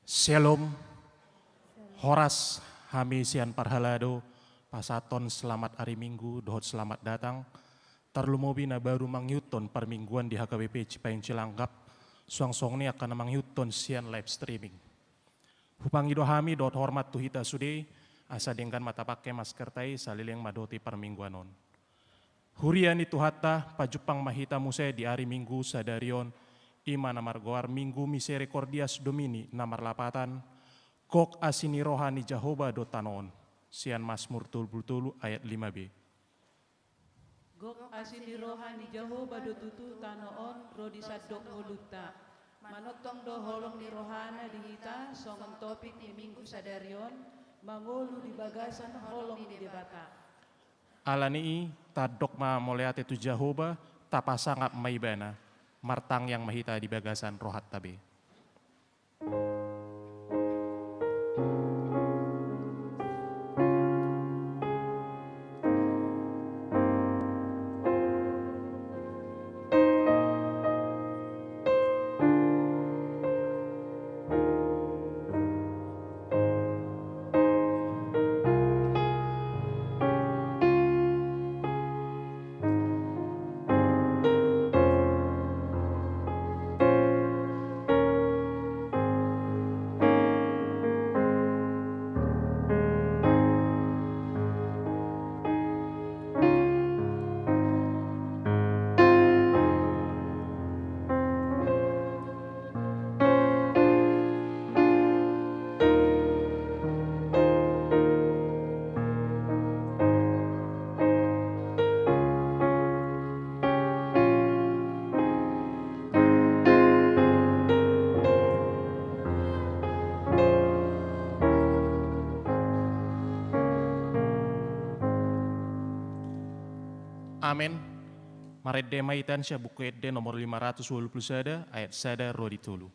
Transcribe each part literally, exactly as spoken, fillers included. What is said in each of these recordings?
Syalom. Horas, hami sian parhalado pasahathon selamat ari Minggu dohot selamat datang. Tarlumobi na baru mangihuthon parmingguan di H K B P Cipayung Cilangkap, suang songon i angka na mangihuthon sian live streaming. Hupangido hami dohot hormat tu hita sude, asa denggan ma tapangke maskerta i saleleng mandok parmingguan on. Huria ni Tuhanta, pajumpang ma hita muse di ari Minggu sadari on, i ma na margoar Minggu Misericordias Domini na marlapatan, gok asi ni roha ni Jahowa do tano on, sian Masmur tolu pulu tolu ayat lima b. Gok asi ni roha ni Jahowa do tutu tano on ro di sandok ngolunta. Manongtong do holong ni rohana di hita songon topik ni Minggu sadari on, mangolu di bagasan holong ni Debata. Ala ni i, tandok ma mauliate tu Jahowa, tapasangap ma Ibana, martangiang ma hita di bagasan rohanta be. Amen. Marende ma hita sian Buku Ende nomor lima ratus walu pulu sada, ayat sada ro di tolu.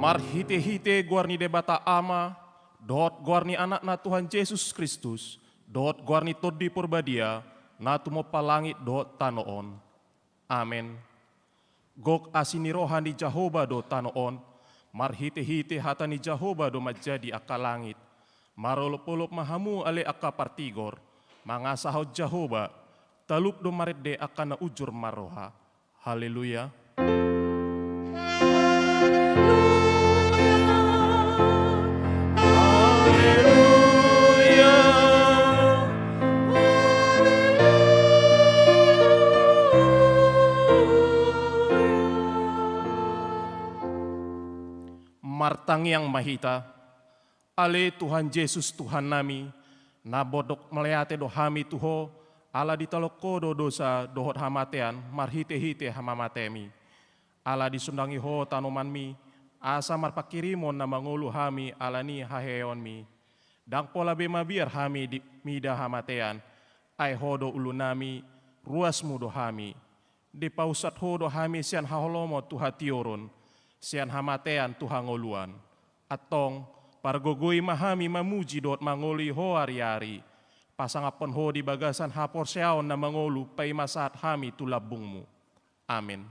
Marhite-hite goar ni Debata Ama, dohot goar ni Anakna Tuhan Jesus Kristus, dohot goar ni Tondi Porbadia, na tumompa langit dohot tano on. Amen. Gok asi ni roha ni Jahowa do tano on, marhite-hite hata ni Jahowa do manjadi angka langit. Marolop-olop ma hamu ale angka partigor, mangasahon Jahowa, talup do marende angka na ujur marroha. Haleluya. Martangiang ma hita. Ale Tuhan Jesus Tuhannami, na mondok mauliate do hami tu Ho, ala ditalok Ho do dosa dohot hamatean marhite-hite hamamatemi. Ala disundangi Ho tanomanmi, asa marpanghirimon na mangolu hami ala ni haheheonmi. Ndang pola be mabiar hami di, mida hamatean, ai Ho do ulunami, ruasmu do hami. Dipausat Ho do hami sian haholomon tu hatiuron, sian hamatean tu hangoluan. Antong, pargogoi ma hami mamuji dohot mangoloi Ho ari-ari. Pasangaphon Ho di bagasan haporseaon na mangolu paima sahat hami tu lambungmu. Amen.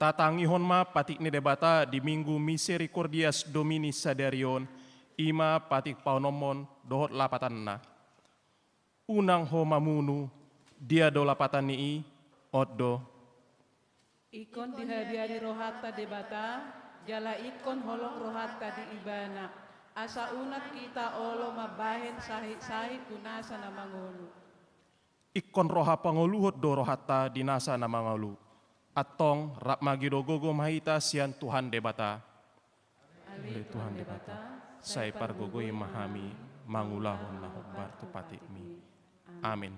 Tatangihon ma patik ni Debata di Minggu Misericordias Domini sadari on, i ma patik paonomhon dohot lapatanna. Unang ho mamunu, dia do lapatan ni i, on do. Ingkon dihabiari rohanta Debata, jala ingkon holong rohanta di Ibana, asa unang hita olo mambahen sahit-sahit tu nasa na mangolu. Ingkon roha pangoluhon do rohanta di nasa na mangolu. Antong, rap mangido gogo ma hita sian Tuhan Debata. Ale Tuhan Debata, sai pargogoi ma hami mangulahon na hombar tu patikmi. Amen.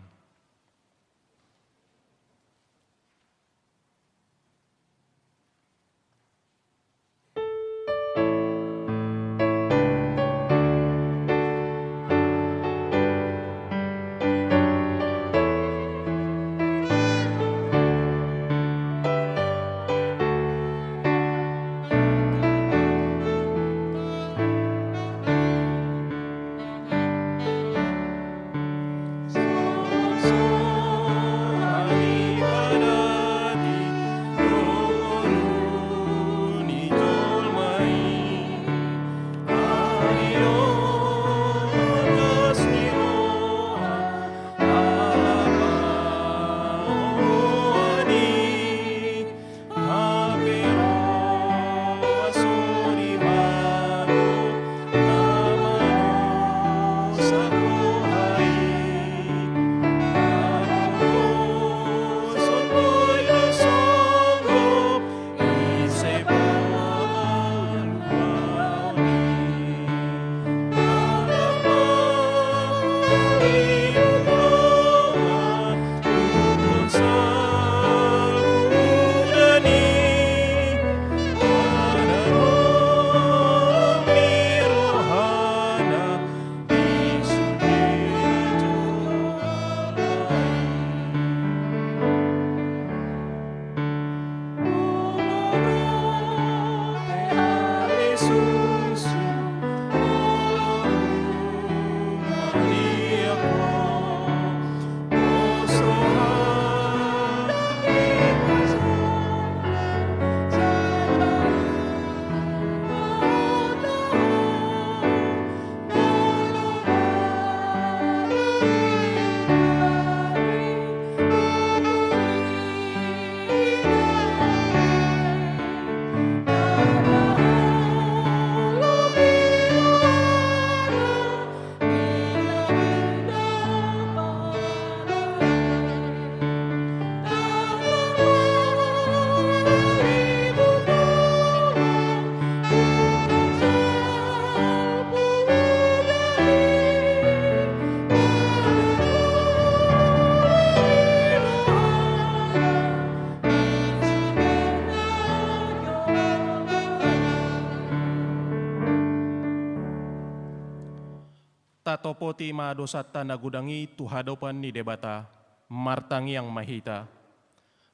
Oti ma dosanta na godang i tu adopan ni Debata. Martangiang ma hita.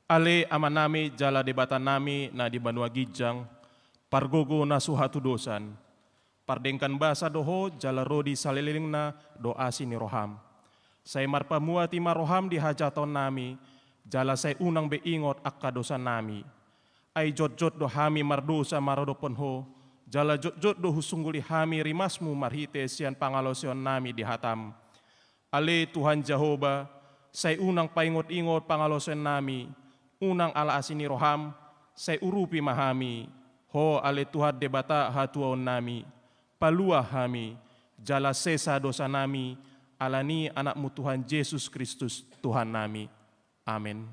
Ale Amanami jala Debatanami na di banua ginjang, pargogo na so hatudosan. Pardenggan basa do Ho jala ro di salelengna do asi ni roham. Sai marpamuati ma roham di hajahatonnami, jala sai unang be ingot angka dosanami. Ai jotjot do hami mardosa maradophon Ho, jala jotjot do husungguli hami rimasmu marhite sian pangalaosionami di hatam. Ale Tuhan Jahowa, sai unang paingot-ingot pangalaosionami, unang ala asi ni roham, sai urupi ma hami. Ho ale Tuhan Debata hatuaonnami, palua hami, jala sesa dosanami, ala ni Anakmu Tuhan Jesus Kristus Tuhannami. Amen.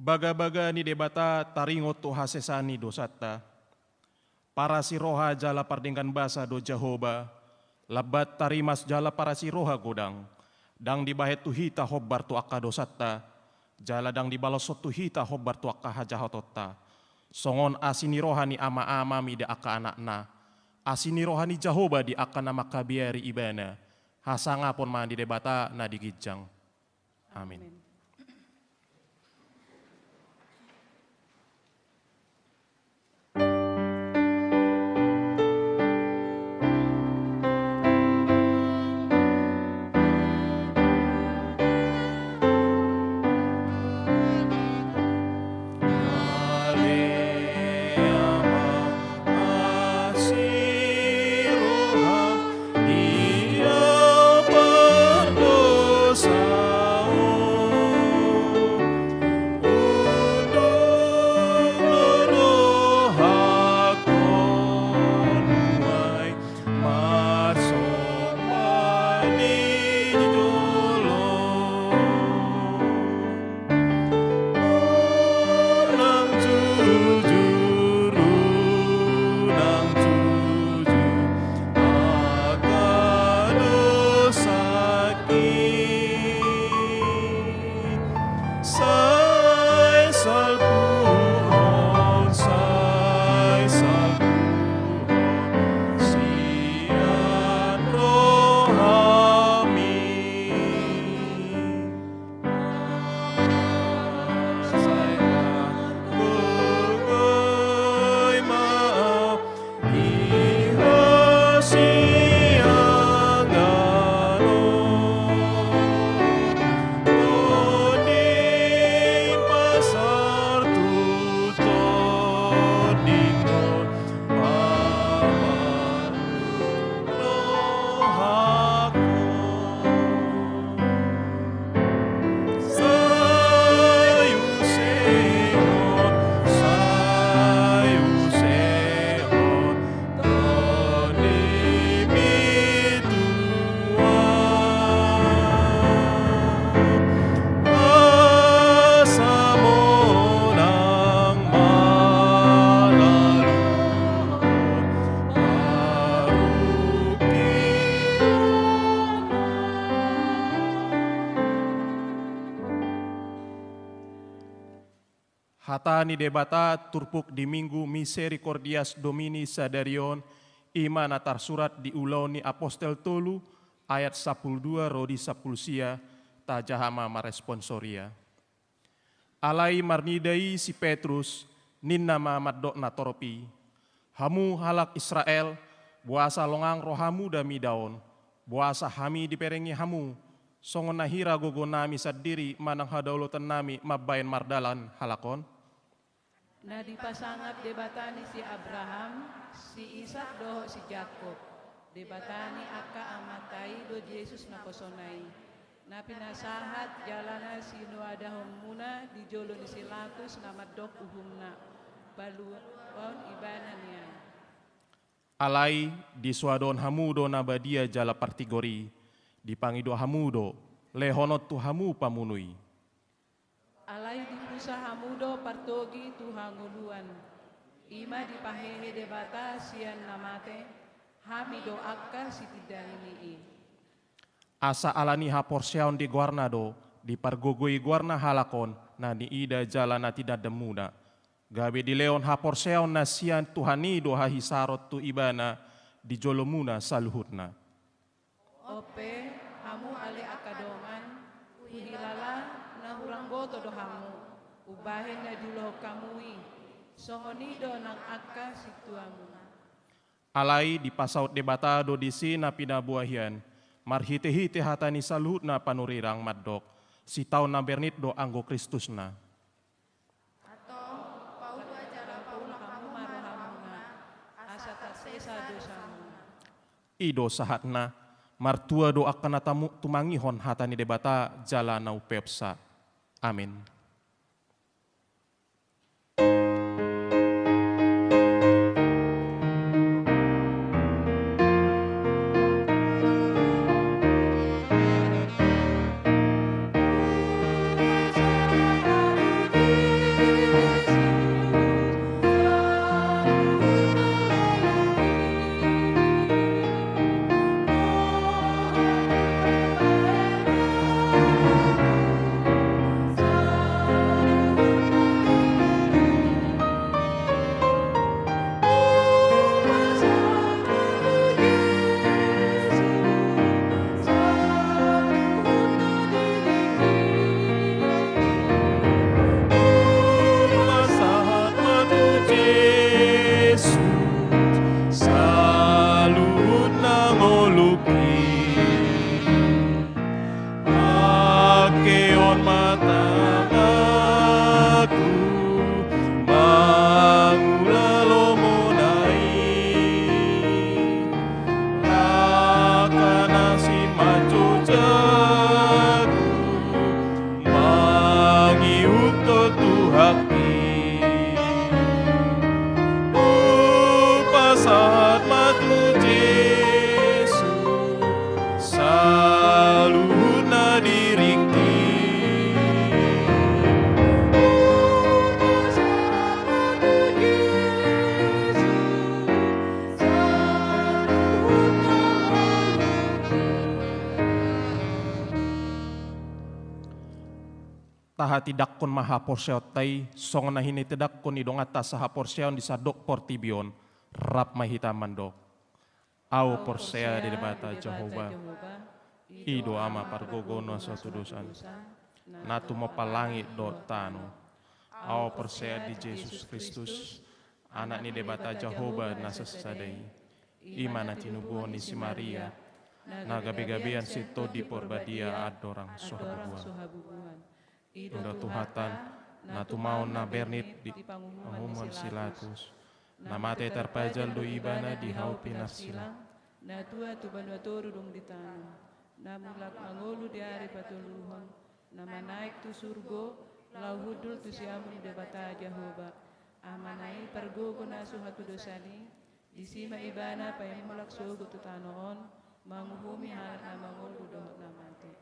Bagabaga ni Debata taringot tu hasesaan ni dosanta. Parasi roha jala pardenggan basa do Jahowa, lambat tarimas jala parasi roha godang. Ndang dibahen tu hita hombar tu angka dosanta, jala ndang dibaloshon tu hita hombar tu angka hajahatonta. Songon asi ni roha ni ama-amami di angka anakna, asi ni roha ni Jahowa di angka na mangkabiari ibana. Hasangapon ma di Debata na di ginjang. Amin. Amin. Sai salpuhon, sai salpuhon sian rohami. Sai hagogoi ma Hata ni Debata turpuk di Minggu Misericordias Domini sadari on, I ma na tarsurat di Ulaon ni Apostel tolu ayat sampulu dua ro di sampulu sia. Tajaha ma maresponsori. Alai marnida i si Petrus, ninna ma mandok na torop i: Hamu halak Israel, boasa longang rohamuda mida on? Boasa hami diperengi hamu? Songon na hira gogonami sandiri manang hadaulotannami mambahen mardalan halak on? Na dipasangap Debata ni si Abraham, si Isak dohot si Jakob, Debata ni angka amanta i do Jesus naposona i, na pinasahat jala na sinuadahonmuna di jolo ni si Pilatus na mandok uhumna, paluaon ibana nian. Alai disuadohon hamu do na badia jala partigor i, dipangido hamu do, lehonon tu hamu pamunu i. Alai dipusa hamu do partogi tu hangoluan, i ma dipahehe Debata sian na mate, hami do angka sitindangi ni i. Asa ala ni haporseaon di goarna do, dipargogoi goarna halak on, na niida jala na tinadamuna. Gabe dilehon haporseaon na sian Tuhan i do hahisaron tu ibana di jolomuna saluhutna. Onpe, hamu ale angka dongan, huhilala na hurang boto do hamu, umbahen na diulahon hamu i, songon i do nang angka sintuamuna. Alai dipasaut Debata do disi na pinaboa hian, marhitehite hata ni saluhutna panurirang mandok, sitaon na bernit do anggo Kristusna. Antong, paulua jala paulak hamu ma rohamuna, asa tarsesa dosamuna. I do sahatna, martua do angka na tamu-, tumangihon hata ni Debata jala na umpeopsa. Amin. Saluhut na ngolungki, angkehon ma tanganku mangula lomona i. Angka na simanjujung mangihut do tu hami. Hupasahat ma tu Jesus saluhutna diringki. Tahatindangkon ma haporseaonta i, songon na hinatindangkon ni donganta sahaporseaon di sandok portibi on. Rap ma hita mandok. Ahu porsea di Debata Jahowa, i do Ama pargogo na so hatudosan, na tumompa langit dohot tano. Ahu porsea di Jesus Kristus, Anak ni Debata Jahowa na sasada i. I ma na tinubuhon ni si Maria, na gabegabean sian Tondi Parbadia andorang so habubuhan. I do Tuhanta, na tumaon na bernit di panguhuman si Pilatus. Na mate tarpajal do ibana di hau pinarsilang. Na tua tu banua toru dung ditanom. Na mulak mangolu di ari patoluhon. Na manaek tu surgo, laho hundul tu siamun ni Debata Jahowa. Amana i pargogo na so hatudosan i, disi ma ibana paimulak sogot tu tano on, manguhumi halak na mangolu dohot na mate.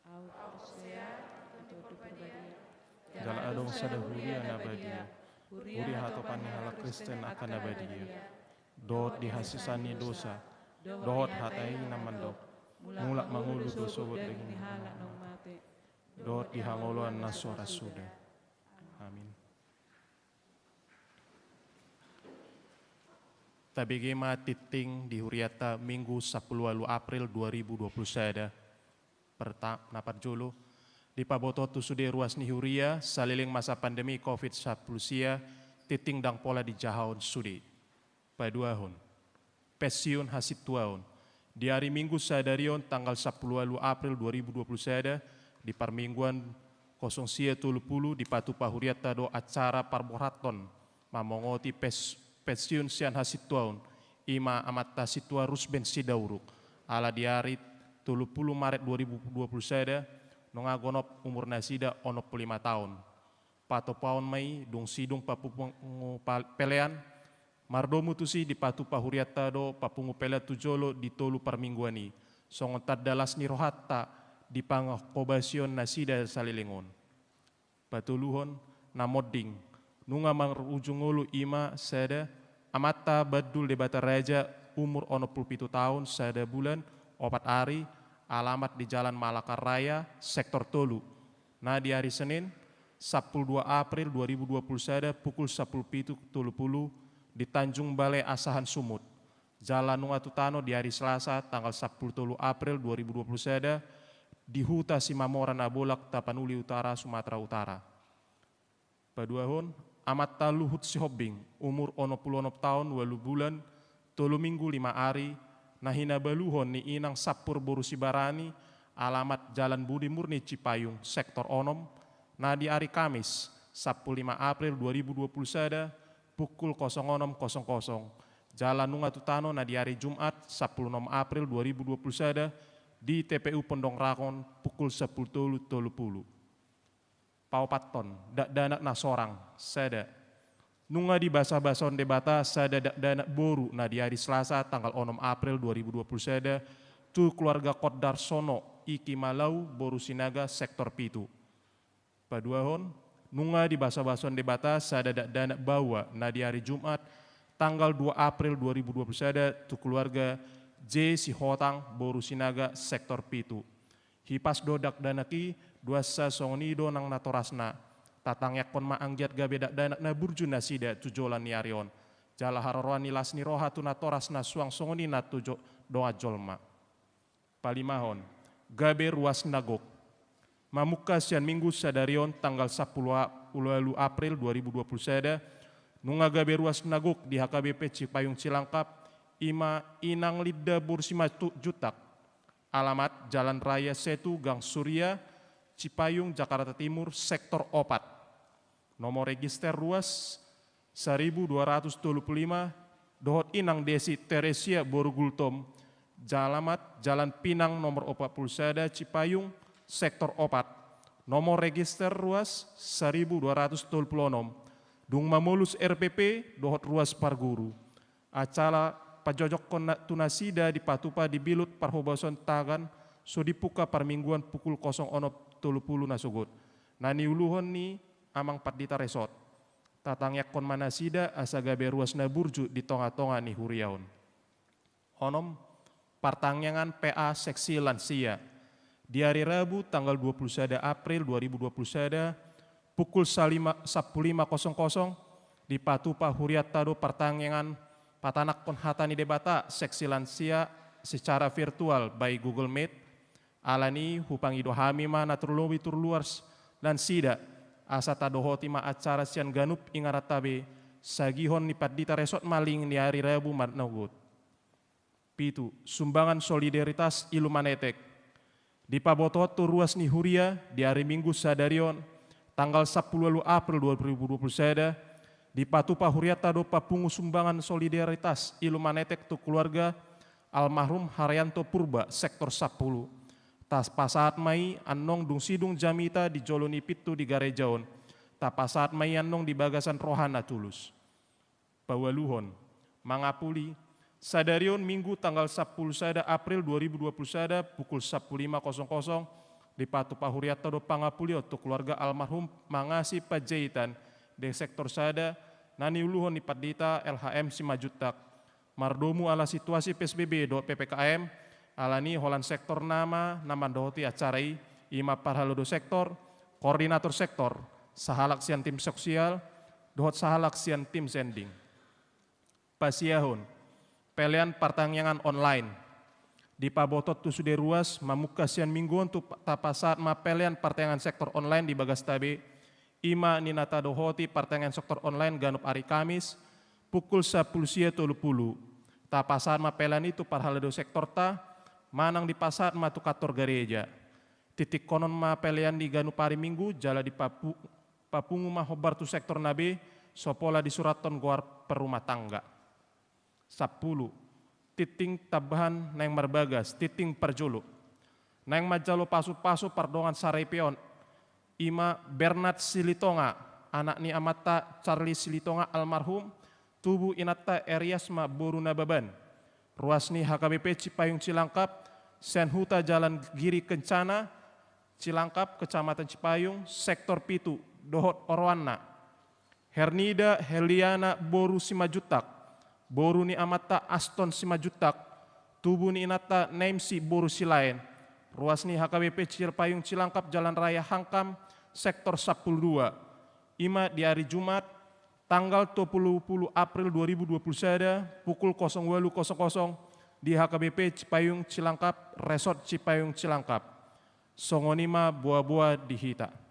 Ahu porsea di Tondi Parbadia. Jala adong sada huria na badia, huria hatopan ni halak Kristen angka na badia. Dohot di hasesaan ni dosa, dohot hata i na mandok, mulak mangolu do sogot daging ni halak naung mate. Dohot di hangoluan na so ra suda. Amin. Tabege ma tingting di hurianta Minggu sampulu ualu April dua ribu dua pulu sada. Perta-, na parjolo, dipabotohon tu sude ruas ni huria saleleng masa pandemi covid sampulu sia, tingting ndang pola dijahahon sude. Paduahon, pensiun hasintuaon. Di ari Minggu sadari on tanggal sampulu ualu April dua ribu dua pulu sada, di parmingguan kosong sia tolu pulu dipatupa hurianta do acara parborhathon mamongoti pes-, pensiun sian hasintuaon, i ma amanta hasintua Rusben Sidauruk, ala di ari tolu pulu Maret dua ribu dua pulu sada, nunga gonop umur nasida onom pulu lima taon. Patupaon ma i dung sidung papungu pal-, pelean, mardomu tusi dipatupa hurianta do papungu pelean tu jolo di tolu parmingguan i, songon tanda las ni rohanta di panghobasion nasida saleleng on. Patoluhon, na monding, nunga marujung ngolu i ma sada, amanta Bandul Debata Raja, umur onom pulu pitu taon, sada bulan, opat ari, alamat di Jalan Malaka Raya, sektor tolu. Na di ari Senin, sampulu dua April dua ribu dua pulu sada, pukul sampulu pitu tolu pulu, di Tanjung Balai Asahan Sumut. Jala nunga tu tano di ari Selasa tanggal sampulu tolu April dua ribu dua pulu sada, di Huta Simamora Nabolak, Tapanuli Utara, Sumatera Utara. Paduahon, amanta Luhut Sihombing, umur onom pulu onom taon, ualu bulan, tolu minggu, lima ari, na hinabaluhon ni inang Sampur boru Sibarani, alamat Jalan Budi Murni Cipayung, sektor onom, na di ari Kamis, sampulu lima April dua ribu dua pulu sada, pukul kosong onom kosong kosong. Jala nunga tu tano na di ari Jumat, sampulu onom April dua ribu dua pulu sada, di T P U Pondok Rangon, pukul sampulu tolu tolu pulu. Paopathon, dakdanak na sorang, sada. Nunga dibasabasahon Debata sada dakdanak boru na di ari Selasa tanggal onom April dua ribu dua pulu sada, tu keluarga Kodar Sono, Iki Malau, boru Sinaga, sektor pitu. Paduahon, nunga dibasabasahon Debata sada dakdanak baoa na di ari Jumat tanggal dua April dua ribu dua pulu sada, tu keluarga J Sihotang, boru Sinaga, sektor pitu. Hipas do dakdanak i, duansa songon i do nang natorasna. Tatangiangkon ma anggiat gabe dakdanak na burju nasida tu joloan ni ari on. Jala haroroan ni las ni roha tu natoras na suang songon i na tu jo-, dongan jolma. Palimahon, gabe ruas na gok. Mamungka sian Minggu sadari on tanggal sampulu ualu April dua ribu dua pulu sada, nunga gabe ruas na gok di H K B P Cipayung Cilangkap, i ma Inang Linda boru Simanjuntak. Alamat Jalan Raya Setu, Gang Suria, Cipayung, Jakarta Timur, sektor opat. Nomor register ruas saribu dua ratus tolu pulu lima, dohot Inang Desi Teresia boru Gultom, alamat Jalan Pinang nomor opat pulu sada, Cipayung, sektor opat. Nomor register ruas saribu dua ratus tolu pulu onom. Dung mamolus R P P dohot ruas parguru. Acara pajojokkon na-, tu nasida dipatupa di bilut parhobason tagan so dipungka parmingguan pukul kosong onom tolu pulu na sogot. Na niuluhon ni Amang Pandita Resort. Tatangiangkon ma nasida asa gabe ruas na burju di tongatonga ni huria on. Onom, partangiangan P A seksi lansia. Di ari Rabu tanggal dua pulu sada April dua ribu dua pulu sada, pukul salima-, sampulu lima kosong kosong, dipatupa hurianta do partangiangan patanakkon hata ni Debata seksi lansia secara virtual by Google Meet. Alani i hupangido hami ma na tarlobi tu ruas lansia, asa tadohoti ma acara sian ganup ingananta be, sagihon ni Pandita Resort ma link ni ari Rabu manogot. Pitu, sumbangan solidaritas Illumanetek. Dipabotohon tu ruas ni huria di ari Minggu sadari on, tanggal sampulu ualu April dua ribu dua pulu sada, dipatupa hurianta do papungu sumbangan solidaritas Illumanetek tu keluarga almarhum Haryanto Purba, sektor sampulu. Tapasahat ma i annon dung sidung jamita di jolo ni pintu di gareja on. Tapasahat ma i annon di bagasan roha na tulus. Paualuhon, mangapuli. Sadari on Minggu tanggal sampulu sada April dua ribu dua pulu sada pukul sampulu lima kosong kosong, dipatupa hurianta do pangapulion tu keluarga almarhum Mangasi Panjaitan di sektor sada, na niuluhon ni Pandita L H M Simanjuntak. Mardomu ala situasi P S B B dohot P P K M, alani holan sektor nama na mandohoti acara i, i ma parhalado sektor, koordinator sektor, sahalak sian tim sosial, dohot sahalak sian tim sending. Pasiahon, Pelean partangiangan online. Dipabotohon tu sude ruas, mamungka sian minggu on tu tapasahat ma pelean partangiangan sektor online di bagasta be, i ma ninna tadohoti partangiangan sektor online ganup ari Kamis, pukul sampulu sia tolu pulu. Tapasahat ma pelean i tu parhalado sektorta, manang dipasahat ma tu kantor gareja. Titikkonon ma pelean i ganup ari Minggu, jala dipapu-, papungu ma hombar tu sektor na be, so pola disurathon goar perumah tangga. Sampulu. Tintin tambahan naeng marbagas, tintin parjolo. Naeng manjalo pasupasu pardongan saripeon, i ma Bernard Silitonga, anak ni amanta Charlie Silitonga almarhum, tubu inanta Eriasma boru Nababan. Ruas ni H K B P Cipayung Cilangkap, sian huta Jalan Giri Kencana, Cilangkap, Kecamatan Cipayung, sektor pitu, dohot oroanna. Hernida Heliana boru Simanjuntak, boru ni amanta Aston Simanjuntak, tubu ni inanta Naimsi boru Silaen, ruas ni H K B P Cipayung Cilangkap, Jalan Raya Hankam, sektor sampulu dua. I ma di ari Jumat, tanggal dua puluh April dua ribu dua puluh sada, pukul kosong walu kosong kosong, di H K B P Cipayung Cilangkap, Resort Cipayung Cilangkap. Songon i ma boaboa di hita.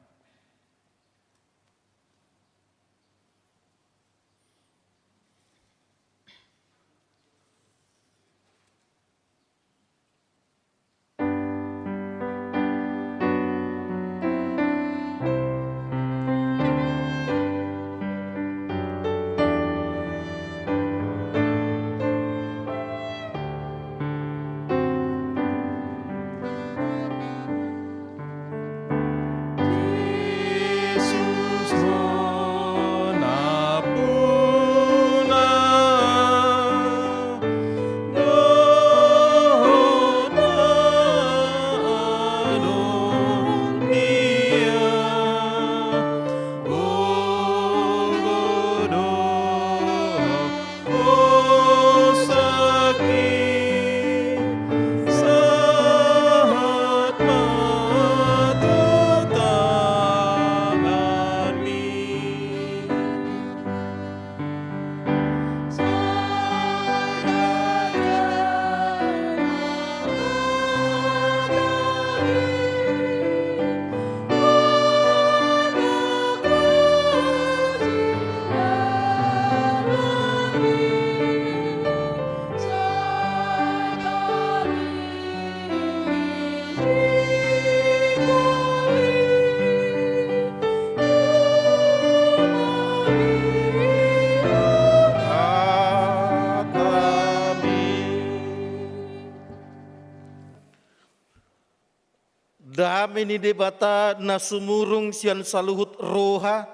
Dame ni Debata na sumurung sian saluhut roha,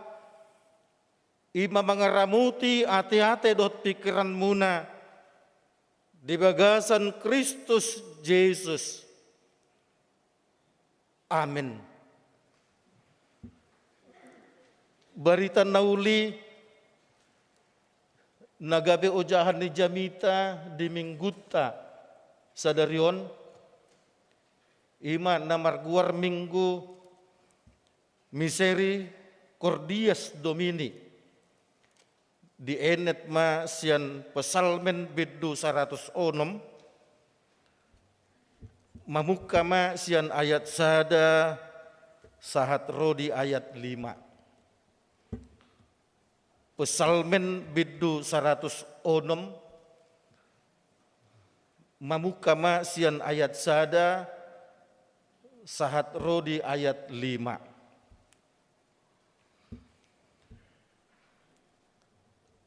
i ma mangaramoti ateate dohot pingkiranmuna di bagasan Kristus Jesus. Amen. Barita na uli na gabe ojahan ni jamita di Minggunta sadari on, i ma na margoar Minggu Misericordias Domini. Dienet ma sian Psalmen bindu saratus onom, mamungka ma sian ayat sada sahat ro di ayat lima. Psalmen bindu saratus onom, mamungka ma sian ayat sada sahat ro di ayat lima.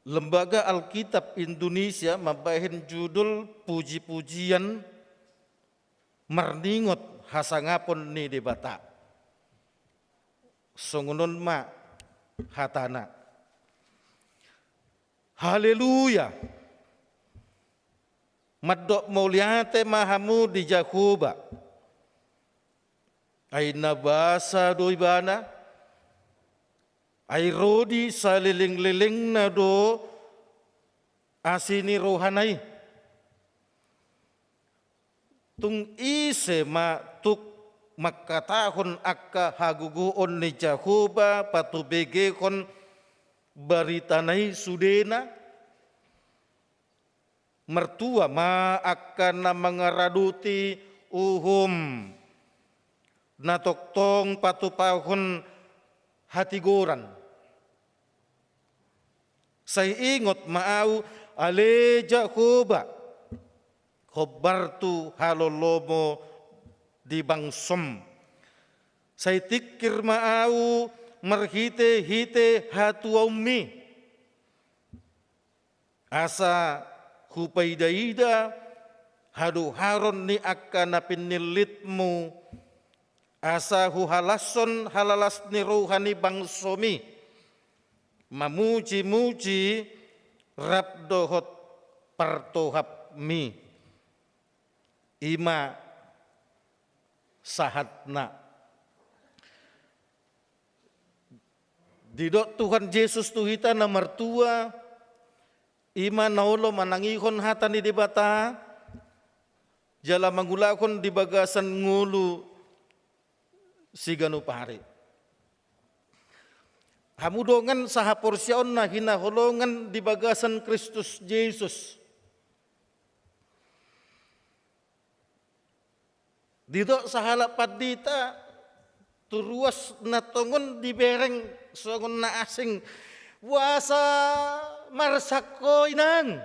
Lembaga Alkitab Indonesia mambahen judul puji-pujian marningot hasangapon ni Debata. Songon on ma hatana. Haleluya! Mandok mauliate ma hamu di Jahowa. Ai na basa do ibana, ai ro di salelenglelengna do asi ni rohana i. Tung ise ma tuk mangkatahon angka hagogoon ni Jahowa patubegehon baritana i sudena? Martua ma angka na mangaradoti uhum na tongtong patupahon hatigoran. Sai ingot ma ahu, ale Jahowa, hombar tu halolomu di bangsom. Sai tingkir ma ahu marhitehite hatuaonmi, asa hupaidaida hadoharon ni angka na pinillitmu, asa huhalashon halalas ni roha ni bangsomi, mamujimuji rap dohot partohapmi. I ma sahatna. Didok Tuhan Jesus tu hita na martua, i ma na olo manangihon hata ni Debata, jala mangulahon di bagasan ngolu siganup ari. Hamu dongan sahaporseaon na hinaholongan di bagasan Kristus Jesus. Didok sahalak pandita, tu ruas na tongon dibereng songon na asing. Boasa marsak ho, inang?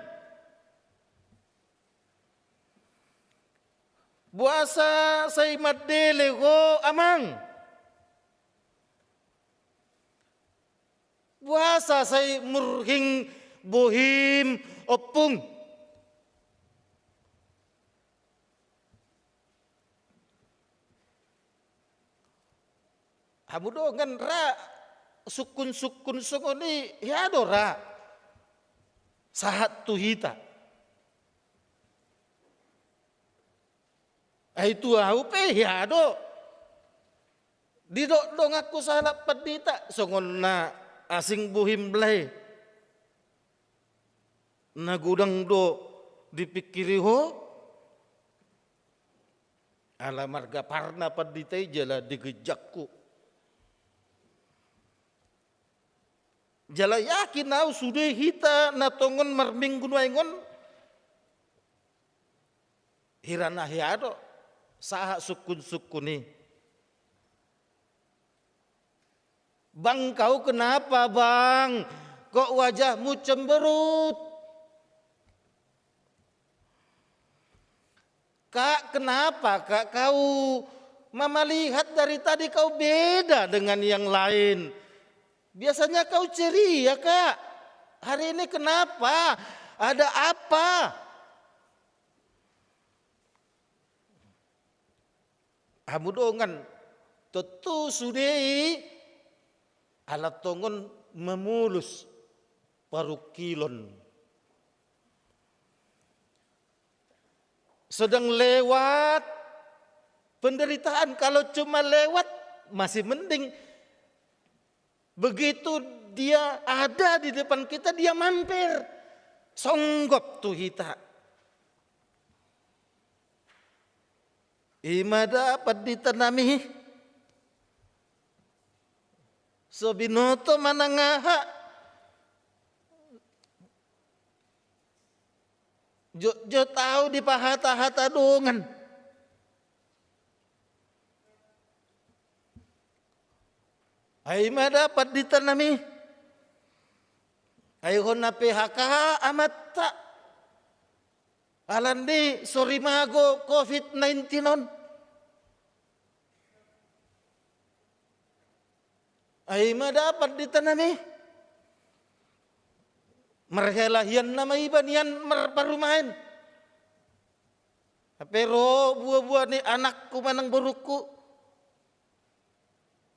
Boasa sai mandele ho, amang? Boasa sai murhing bohim, ompung? Hamu dongan, ra sungkunsungkun songon i, hea do ra sahat tu hita? Ai tu ahu pe hea do. Didok donganku sahalak pandita, songon na asing bohim lae. Na godang do dipingkiri ho? Ala marga parna pandita i jala di ginjangku. Jala yakin ahu sude hita na tongon marminggu nuaeng on, hira na hea do sahat sungkunsungkun i. Bang, kau kenapa, Bang, kok wajahmu cemberut? Kak, kenapa, Kak, kau mama lihat dari tadi kau beda dengan yang lain? Biasanya kau ceria, Kak. Hari ini kenapa? Ada apa? Hamu dongan, tontu sude i ala tongon mamolus parungkilon. Sedang lewat penderitaan, kalau cuma lewat masih mending. Begitu dia ada di depan kita, dia mampir. Songgop tu hita. I ma da pandita nami. So binoto manang aha. Jotjot ahu dipahatahata dongan. Ai ma da pandita nami. Ai hona P H K amanta. Alani so rimago covid nineteen on. Ai ma da pandita nami. Marhelahian nama iba nian marparumaen. Hape ro buabua ni anakku manang borungku.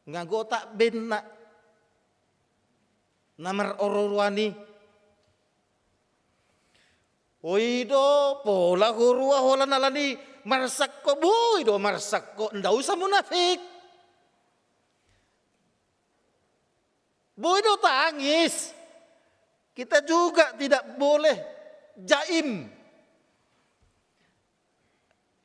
Nga gotak benna. Na marororuan i. Oi do, pola ho rua holan alani marsak ho, boi do marsak ho, nda usah munafik. Boi do tangis. Kita juga tidak boleh jaim.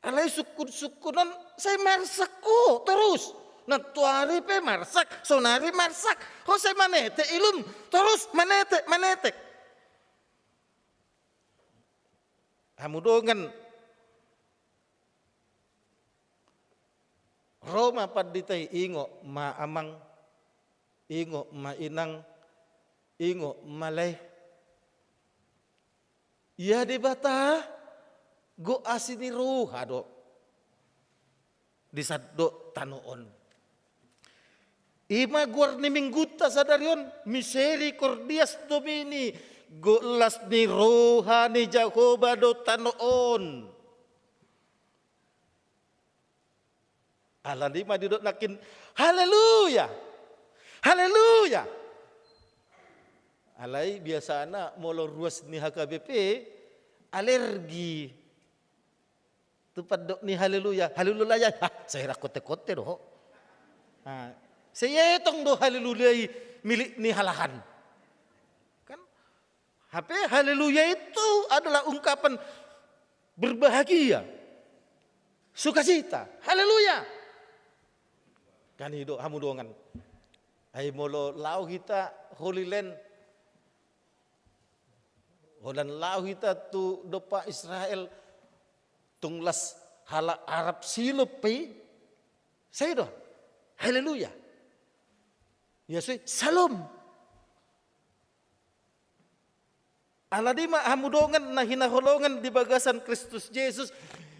Alai sungkunsungkun on sai marsak ho torus. Nantoari pe marsak, sonari marsak. Ho sai manetek ilum, torus manetek, manetek. Hamu dongan, ro ma pandita i, ingot ma amang, ingot ma inang, ingot ma lae. Ia Debata, gok asi ni roha do di sandok tano on. I ma goar ni minggunta sadari on, Misericordias Domini, gok las ni roha ni Jahowa do tano on. Alani i ma didok nangkin, haleluya, haleluya. Alai biasana molo ruas ni H K B P, alergi tu pandok ni haleluya, haleluya, ha, sai ra konte-konte do ho. Ha, sai etong do haleluya i milik ni halahan. Kan? Hape haleluya itu adalah ungkapan berbahagia, sukacita. Haleluya. Kan i do, hamu dongan. Ai molo laho hita Holy Land, holan laho hita tu dompak Israel, tung las halak Arab silop pe i, sai do, haleluya. Ia so i, salom. Alani i ma hamu dongan na hinaholongan di bagasan Kristus Jesus,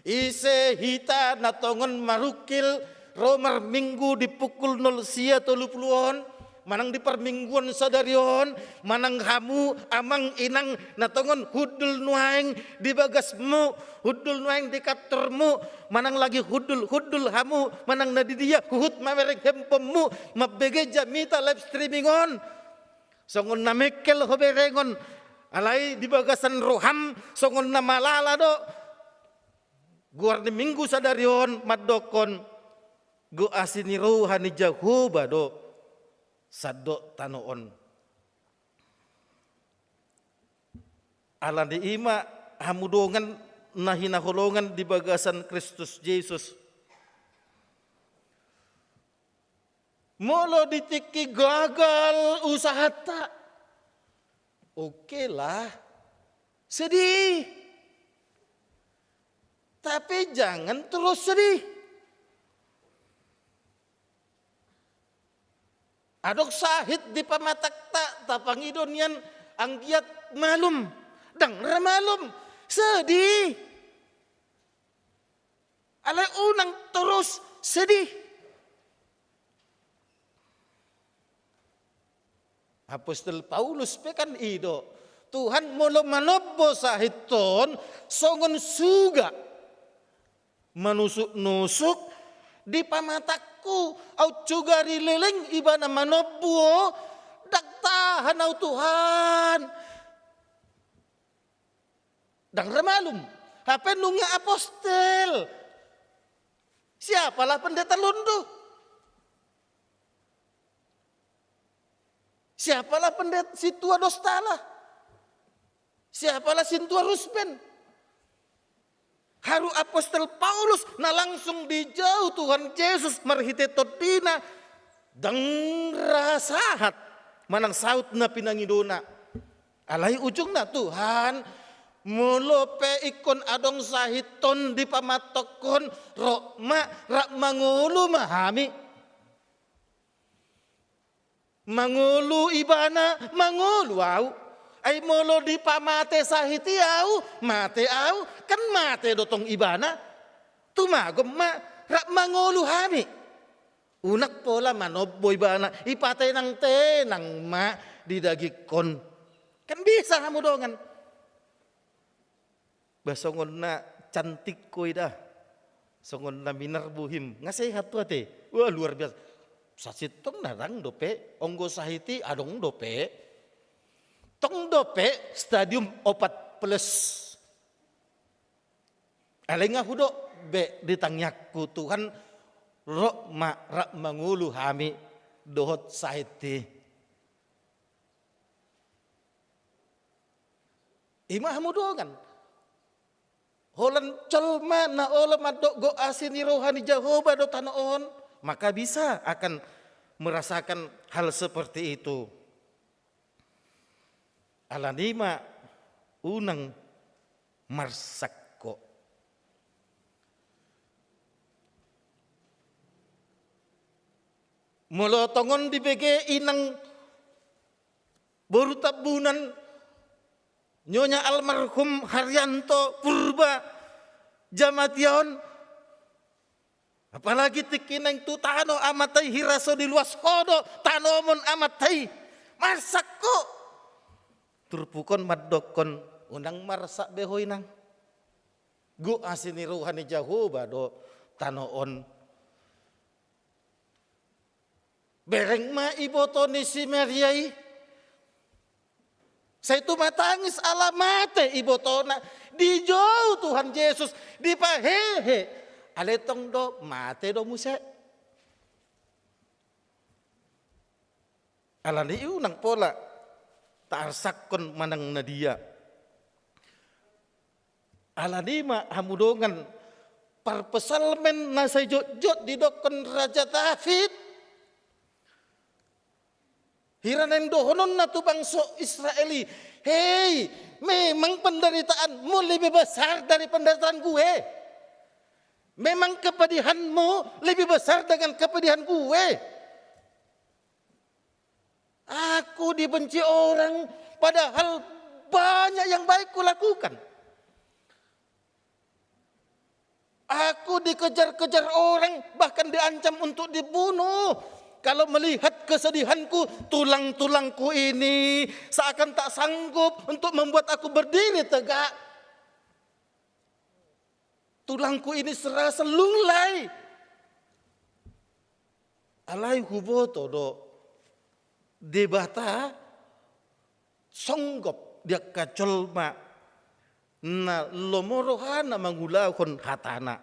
ise hita na tongon marungkil ro marminggu di pukul nol sia tolu pulu on, manang di parmingguon sadari on, manang hamu amang inang na tongon hundul nuaeng di bagasmu, hundul nuaeng di kantormu, manang lagi hundul-hundul hamu, manang na di dia, huhut mamereng handphonemu, mambege jamita live streaming on. Songon na mengkel ho berengon, alai di bagasan roham songon na malala do. Goar ni minggu sadari on mandokkon, gok asi ni roha ni Jahowa do sandok tano on. Alani i ma hamu dongan na hinaholongan di bagasan Kristus Jesus. Molo di tingki gagal usahanta, oke lah, sedih. Tapi jangan terus sedih. Adong sahit di pamatangta, tapangido nian anggiat malum, ndang ra malum, sedih. Alai unang torus sedih. Apostel Paulus pe kan i do, Tuhan, molo manombo sahit on songon suga manusuk-nusuk di pamatangku, aut sugari leleng ibana manombo, ndang tahan au Tuhan. Ndang ra malum. Hape nunga apostel. Siapalah pendeta Londo? Siapalah pendeta sintua Dostala? Siapalah sintua Rusben? Haru apostel Paulus na langsung dijou Tuhan Jesus marhite tondina, ndang ra sahat manang saut na pinangidona. Alai ujungna, Tuhan, molo pe ingkon adong sahit on di pamatangkon, ro ma, rap mangolu ma hami. Mangolu ibana, mangolu au. Ai molo dipamate sahit i au, mate au, kan mate do tong ibana. Tumagon ma, rap mangolu hami. Unang pola manombo ibana, ipatenang-tenang ma di dagingkon. Kan bisa hamu dongan. Bah, songon na cantik ho i da. Songon na minar bohim. Nga sehat ho ate. Wah, luar biasa. Sasintongna ndang dope, onggo sahit i adong dope. Tong dope stadium opat plus. Alai nga hudok be di tangiangku, Tuhan, ro ma rap mangolu hami dohot sahit i. I ma hamu dongan. Holan jolma na olo mandok gok asi ni roha ni Jahowa do tano on, maka bisa akan merasakan hal seperti itu. Alani i ma unang marsak Molo tongon dibege inang boru Tambunan, nyonya almarhum Haryanto Purba Jamatia on, apalagi tingki naeng tu tano amanta i, hira so diluas ho do tanomon amanta i, marsak ho. Turpuk on mandokkon, unang marsak be ho inang. Gok asi ni roha ni Jahowa do tano on. Bereng ma iboto ni si Maria i. Sai tumatangis ala mate ibotona. Dijou Tuhan Jesus, dipahehe. Alai tong do mate do muse. Alani i unang pola taarsakkon manang na dia. Alani i ma hamu dongan, parpsalmen na sai jotjot didokkon Raja David, hira naeng dohononna tu bangso Israel i, "Hei, memang penderitaanmu lebih besar dari penderitaan gue? Memang kepedihanmu lebih besar dengan kepedihan gue?" Aku dibenci orang, padahal banyak yang baik kulakukan. Aku dikejar-kejar orang, bahkan diancam untuk dibunuh. Kalau melihat kesedihanku, tulang-tulangku ini seakan tak sanggup untuk membuat aku berdiri tegak. Tulangku ini serasa lunglai. Alai huboto do, Debata songgop di angka jolma na lomo rohana mangulahon hatana.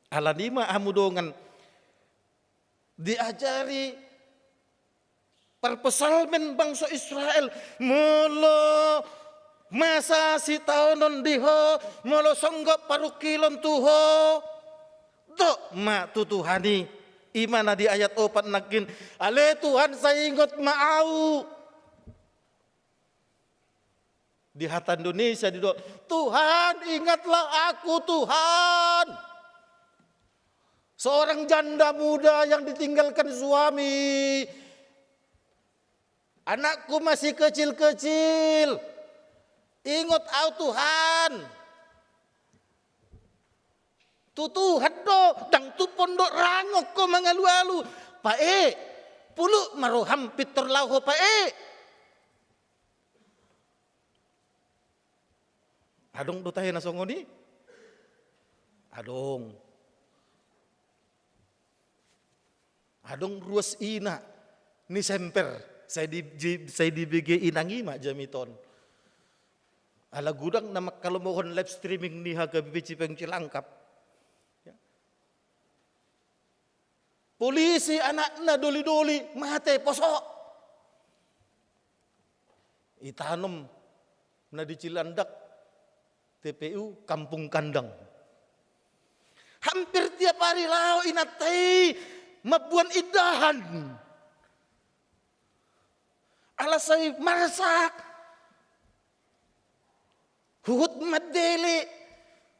Alani i ma hamu dongan, diajari parpsalmen bangso Israel, molo masa sitaonon di ho, molo songgop parungkilon tu ho, dok ma tu Tuhan i. I ma na di ayat opat nangkin, "Ale Tuhan, sai ingot ma au." Di hata Indonesia didok, "Tuhan, ingatlah aku, Tuhan." Seorang janda muda yang ditinggalkan suami. "Anakku masih kecil-kecil. Ingot au, Tuhan." Tu Tuhan do, ndang tu Pondok Rangon ho mangalualu. Pae, puluk ma roham pintor laho, Pae. Adong do tahe na songon i? Adong. Adong ruas ina ni Semper, sai di, di, sai dibege inang i ma jamita on. Ala godang na mangkalomohon live streaming ni H K B P Cipayung Cilangkap. Ya. Polisi anakna doli-doli, mate, poso. Itanom na di Cilandak, T P U Kampung Kandang. Hampir tiap ari laho inanta i mamboan indahan. Ala sai marsak. Huhut mandele,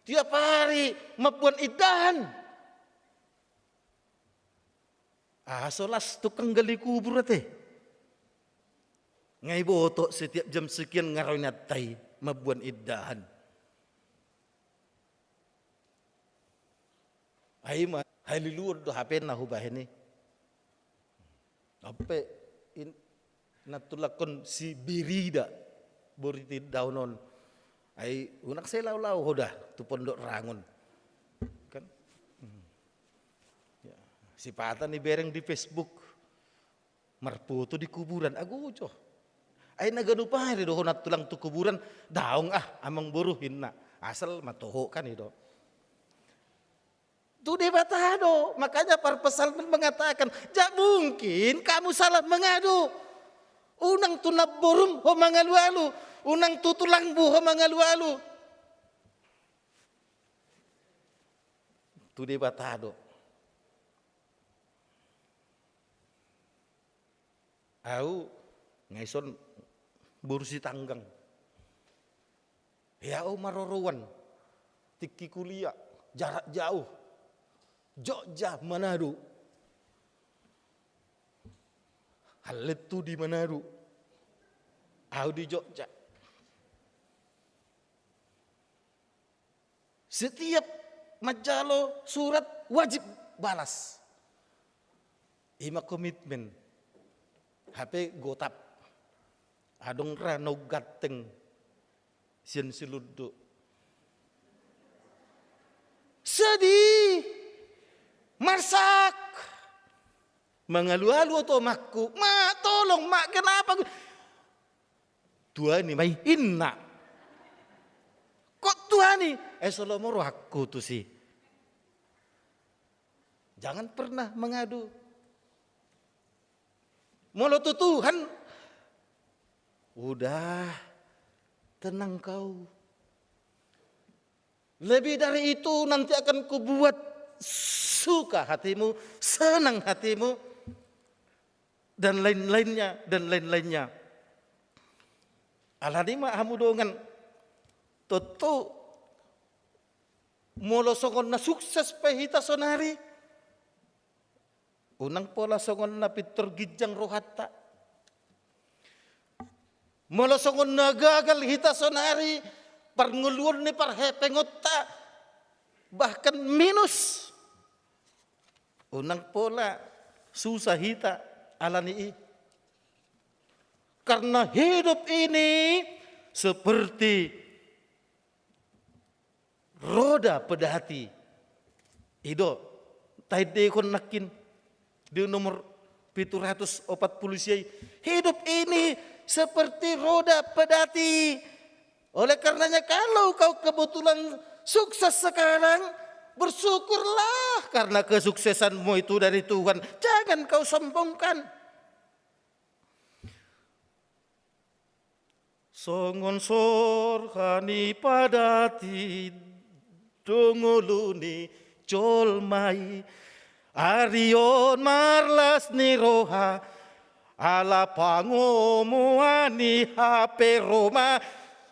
tiap ari mamboan indahan. Aha so las tukang gali kubur ate? Nga iboto setiap jam sekian nga ro inanta i mamboan indahan. Ai ma, haliluon do hape na hubahen i. Ampe in, na tulangkon si Birida, boru tindaon on. Ai unang sai laho-laho ho da tu Pondok Rangon. Kan? Hmm. Ya. Sipata nibereng di Facebook. Marpoto di kuburan, agojo. Ai na ganup ari do ho na tulang tu kuburan, daong ah, amang boru inna. Asal ma toho kan i do. Tu Debata do, makanya parpsalmen mengatakan, "Jak mungkin kamu salah mengadu. Unang tu namborum ho mangalualu, unang tu tulangmu ho mangalualu." Tu Debata do. Au nga ison boru Sitanggang. Hea au maroroan, tingki kuliah, jarak jauh. Jogja Manado. Allen tu di Manado, ahu di Jogja. Setiap manjalo surat wajib balas. Ima komitmen. Hape gotap. Adong ra naung ganteng sian Silundo. Sedih. Marsak. Mangalualu otomakku. Mak, tolong, Mak, kenapa? Tuani ma i, inna. Kok tuani? Eh, so lomo rohangku tusi. Jangan pernah mengadu. Molo tu Tuhan, udah, tenang kau. Lebih dari itu nanti akan kubuat suka hatimu, senang hatimu, dan lain-lainnya, dan lain-lainnya. Alani ma hamu dongan, tontu molo songon na sukses pe hita sonari, unang pola songon na pintor ginjang rohanta. Molo songon na gagal hita sonari, parngoluon ni parhepengonta, bahkan minus. Unang pola susah hita alani i. Karena hidup ini seperti roda pedati. I do, taendehon nangkin di nomor pitu ratus opat pulu sia i. Hidup ini seperti roda pedati. Oleh karenanya, kalau kau kebetulan sukses sekarang, bersyukurlah karena kesuksesanmu itu dari Tuhan. Jangan kau sombongkan. Songon sorha ni padati do ngolu ni jolma i. Ari on marlas ni roha ala pangomoan ni hape ro ma,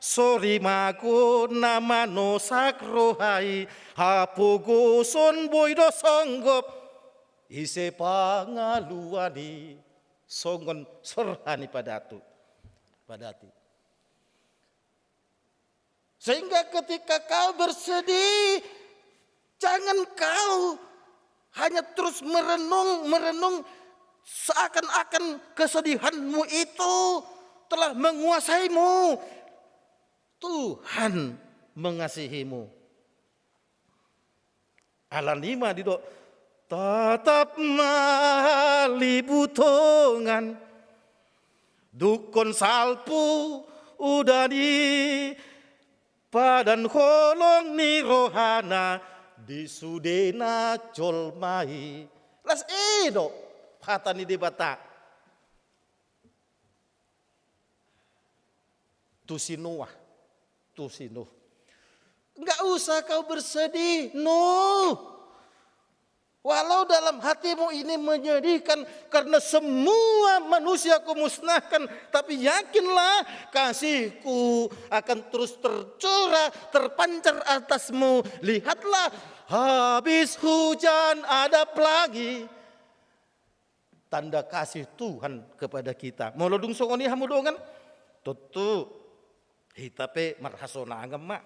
sorimago na manosak roha i, hapogoson boi do songgop ise pangaluan i. Songon sorha ni padatu, padati. Sehingga ketika kau bersedih, jangan kau hanya terus merenung, merenung seakan-akan kesedihanmu itu telah menguasaimu. Tuhan mengasihimu. Alani i ma didok, tatap ma libu tongan, dungkon salpu udan i, padan holong ni rohana di sudena jolma i. Las i do hata ni Debata. Tusi Noah, tusi Nuh. Nggak usah kau bersedih, Nuh. Walau dalam hatimu ini menyedihkan karena semua manusia kumusnahkan, tapi yakinlah, kasihku akan terus tercurah, terpancar atasmu. Lihatlah, habis hujan ada pelangi. Tanda kasih Tuhan kepada kita. Molo dung songon i hamu dongan, tontu hita pe marhasonangan ma.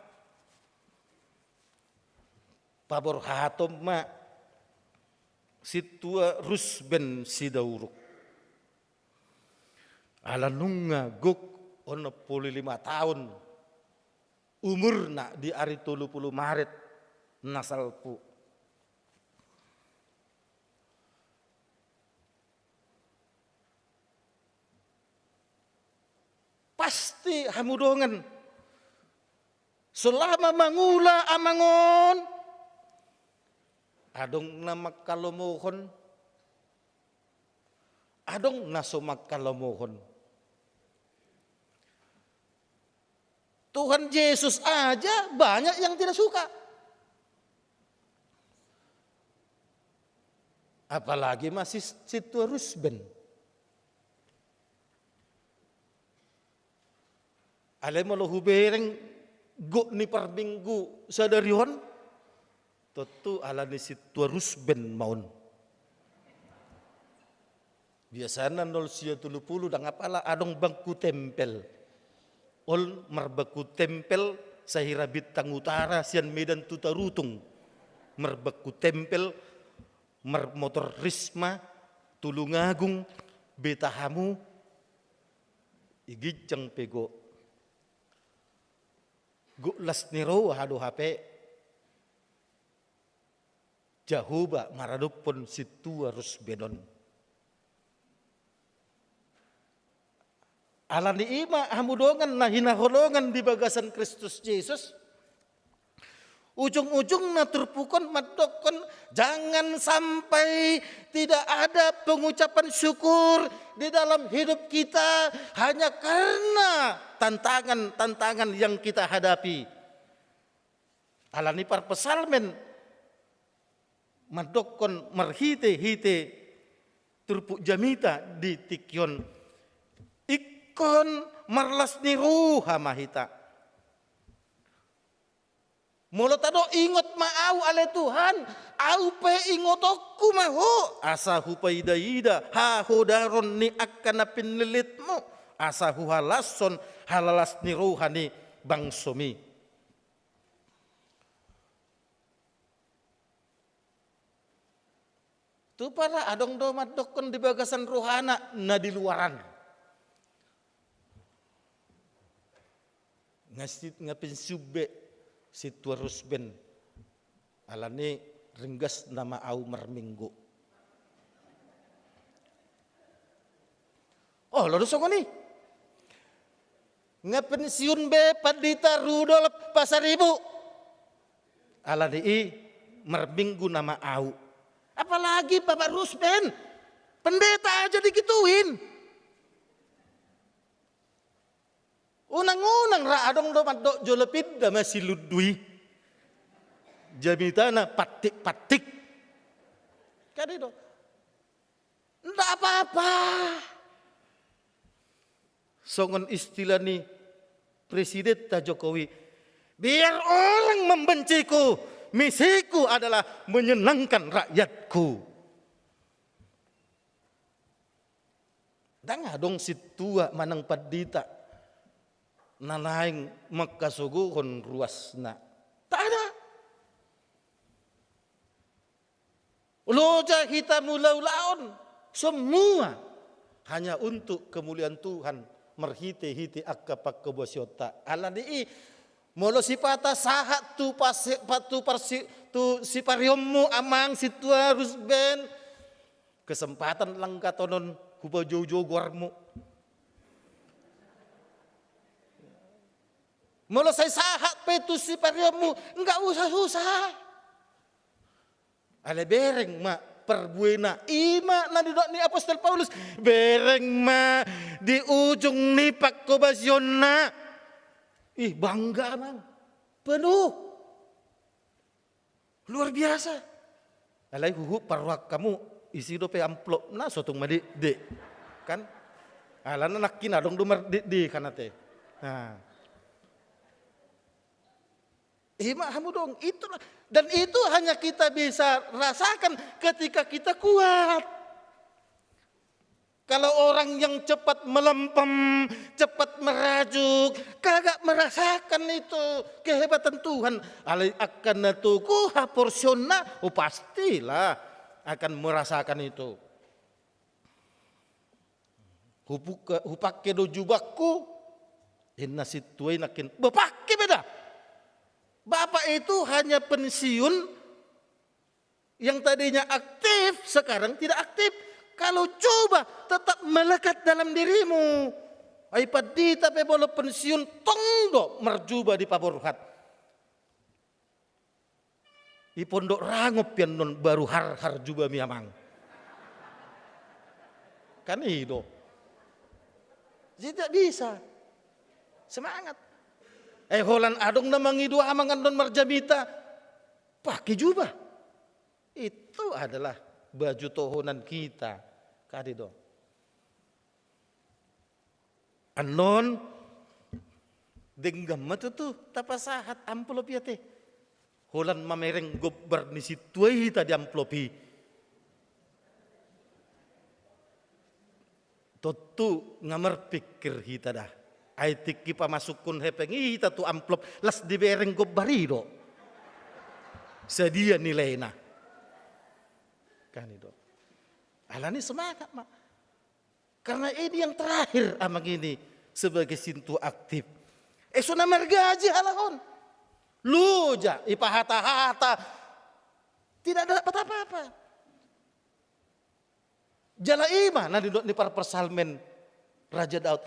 Paborhaton ma sintua Rusben Sidauruk. Ala nunga gok onom pulu lima taon umurna di ari tolu pulu Maret na salpu. Pasti hamu dongan, selama mangula amang on, adong na mangkalomohon, adong na so mangkalomohon. Tuhan Yesus aja banyak yang tidak suka. Apalagi masih sintua Rusben. Alai molo hubereng gok ni parminggu sadari on, tontu ala ni sintua Rusben ma on. Biasana nol sia tolu pulu, ndang apala adong bangku tempel. Ol marbangku tempel sahira Bintang Utara sian Medan tu Tarutung. Marbangku tempel, marmotor Risma, Tulungagung, Beta Hamu, i ginjang pe gok. Gok las ni roha do hape Jahowa maradophon sintua rusben on. Alani i ma hamu dongan na hinaholongan di bagasan Kristus Jesus, ujung-ujungna turpuk on mandokhon, jangan sampai tidak ada pengucapan syukur di dalam hidup kita hanya karena tantangan-tantangan yang kita hadapi. Alani parpsalmen mandokhon marhite-hite turpuk jamita di tingki on, ingkon marlas ni roha ma hita. Molo tadok ingot ma au ale Tuhan, au pe ingotonku ma ho, asa hupaida-ida hahodaron ni angka na pinillitmu, asa huhalashon halalas ni roha ni bangsomi. Tupa ra adong do mandokhon di bagasan rohana na di luaran. Nga si-, nga pensiun be sintua rusben. Alani ringgas nama au marminggu. Olo do songon i. Nga pensiun be Pandita Rudolf Pasaribu. Alani i marminggu nama au. Apalagi Bapak Rusben. Pendeta aja digituin. Unang-unang ra adong do mandok jolo pinda ma si Lundu i. Jamitana patik-patik. Kan i do. Ndak apa-apa. Songon istilah ni Presidenta Jokowi, biar orang membenciku, misiku adalah menyenangkan rakyatku. Ndang adong sintua manang pandita na naeng mangkasogohon ruasna. Ndak ada. Loja hita mangula ulaon, semua hanya untuk kemuliaan Tuhan, marhite-hite angka pangkobasionta. Alani i, molo sipata sahat tu pasi-, pa-, tu parsi-, tu siparionmu amang sintua rusben, kesempatan langkatonon hupajou-jou goarmu. Molo sai sahat pe tu siparionmu, nggak usah susah. Alai bereng ma parbuena, i ma na nidok ni Apostel Paulus, bereng ma di ujung ni pangkobasionna. Ih, bangga amang. Penuh. Luar biasa. Alai huhut parrohahon hamu, isi dope amplopna, sotung ma di, di. Kan? Alana nangkin adong do mardikdik kan ate. Nah. Ima hamu dong, itulah. Dan itu hanya kita bisa rasakan ketika kita kuat. Kalau orang yang cepat melempem, cepat merajuk, kagak merasakan itu kehebatan Tuhan. Alai angka na togu haporsionna, oh, pastilah akan merasakan itu. Hubuka, hupake do jubangku, inna sintua i nangkin, bepake beda. Bapak itu hanya pensiun yang tadinya aktif, sekarang tidak aktif. Kalau coba tetap melekat dalam dirimu. Ai pandita pe molo pensiun tong do marjuba di paborhat. Di Pondok Rangon pe annon baru harhar jubami amang. Kan i do. Jadi tidak bisa. Semangat. Eh, holan adong na mangido amang annon marjamita. Pake jubah. Itu adalah baju tohonan kita. Kan i do. Annon, denggan ma tutu tapasahat amplop i ate. Holan mamereng gombar ni sintua i hita di amplop i. Tontu nga marpikir hita da. Ai tingki pamasukkon hepeng i hita tu amplop, las dibereng gombar i do. Sadia nilaina. Kan i do. Alani semangat ma. Karena ini yang terakhir amang ini sebagai sintua aktif. Eh, so na margaji halak on. Loja, ipahata-hata. Tidak dapat apa-apa. Jala i ma na nidok ni parpsalmen Raja Daud.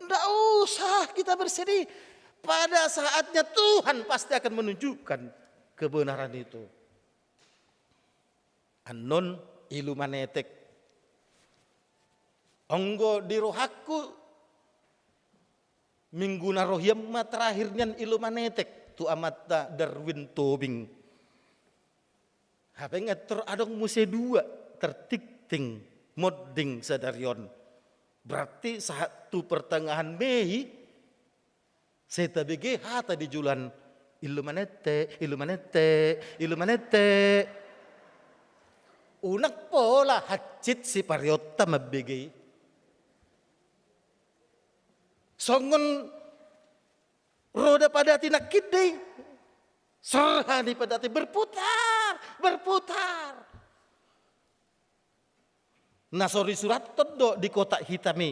Ndak usah kita bersedih. Pada saatnya Tuhan pasti akan menunjukkan kebenaran itu. Annon ilu manetek. Anggo di rohangku, minggu na ro hian ma terakhir nian ilu manetek tu amanta Darwin Tobing. Hape nga tor adong muse dua tertingting monding sadari on. Berarti sahat tu pertengahan Mei, sai tabege hata di joloan, ilu manetek, ilu manetek, ilu manetek. Unang pola hansit sipareonta mambege i. Songon roda padati nangkin do i. Sorha ni padati berputar, berputar. Na so disurathon do di kotak hitam i.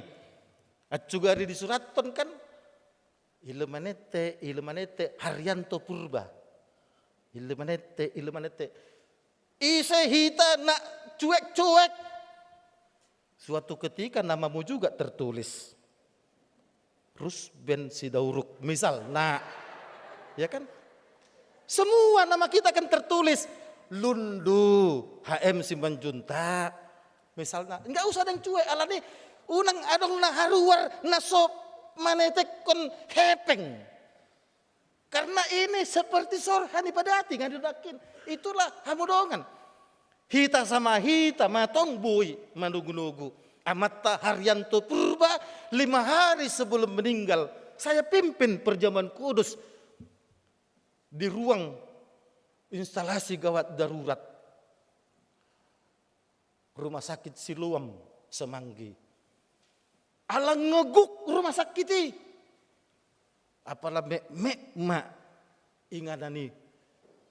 Acu gari disurathon kan. Ilu manetek, ilu manetek, Haryanto Purba. Ilu manetek, ilu manetek. Ise hita na cuek-cuek. Suatu ketika namamu juga tertulis. Rusben Sidauruk, misalna. Ya kan? Semua nama kita kan tertulis. Lundu, H M Simanjuntak. Misalna, nggak usah dang cuek, alani unang adong na haruar, na so manetekkon hepeng. Karena ini seperti sorha ni padati, nga nidok nangkin. Itulah hamu dongan. Hita sama hita ma tong boi manogu-nogu. Amanta Haryanto Purba lima hari sebelum meninggal, saya pimpin perjamuan kudus di ruang instalasi gawat darurat. Rumah Sakit Siloam Semanggi. Ala nga gok rumah sakit i. Apala metmet ma inganan i.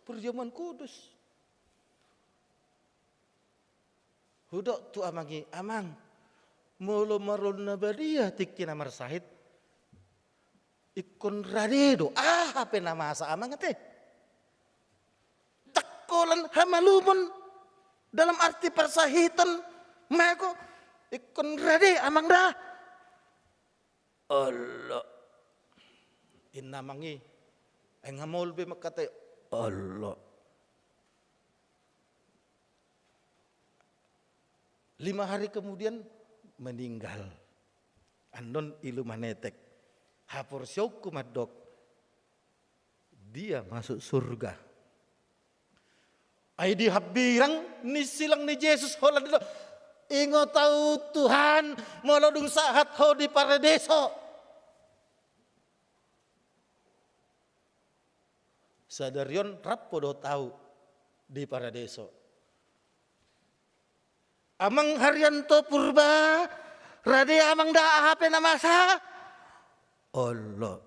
Perjamuan kudus. Hudok tu amang i, "Amang, molo marol na badia tingki na marsahit, ingkon rade do, aha pe na masa amang ate. Ndang holan hamalumon dalam arti parsahiton, mago ingkon rade amang da." Olo. Inna amang i, ai nga maol be mangkatai, olo. Lima hari kemudian meninggal. Annon ilu manetek. Haporseaonku mandok, dia masuk surga. Ai di hambirang ni silang ni Jesus holan do, "Ingot ahu Tuhan, molo dung sahat Ho di Paradeiso." Sadari on rap Ho dohot ahu di Paradeiso. Amang Haryanto Purba, rade amang da, aha pe na masa? Olo.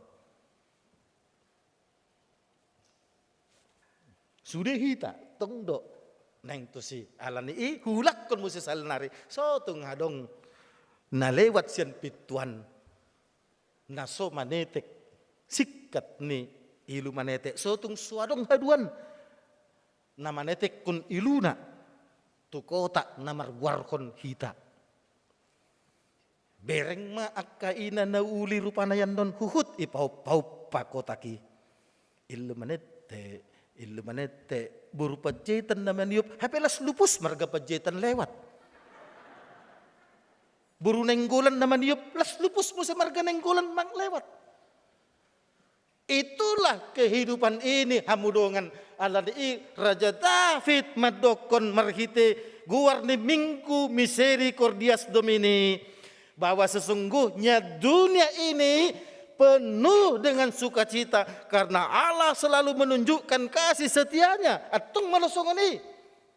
Sude hita, tong do naeng tusi. Alani i, huulakhon muse sahali nari. So tung adong na lewat sian pintuan. Na so manetek singkat ni ilu manetek, so tung so adong haduan na manetekkon iluna tu kotak na margoarhon hita. Bereng ma angka ina na uli rupana i annon, huhut ipaop-, paoppa kotak i. Ilu manetek, ilu manetek, boru Panjaitan na maniop, hape las lupus marga Panjaitan lewat. Boru Nainggolan na maniop, las lupus muse marga Nainggolan mang lewat. Itulah kehidupan ini, hamu dongan. Alani i Raja David mandokkon marhite goar ni Minggu Misericordias Domini, bahwa sesungguhnya dunia ini penuh dengan sukacita karena Allah selalu menunjukkan kasih setia-Nya. Antong molo songon i.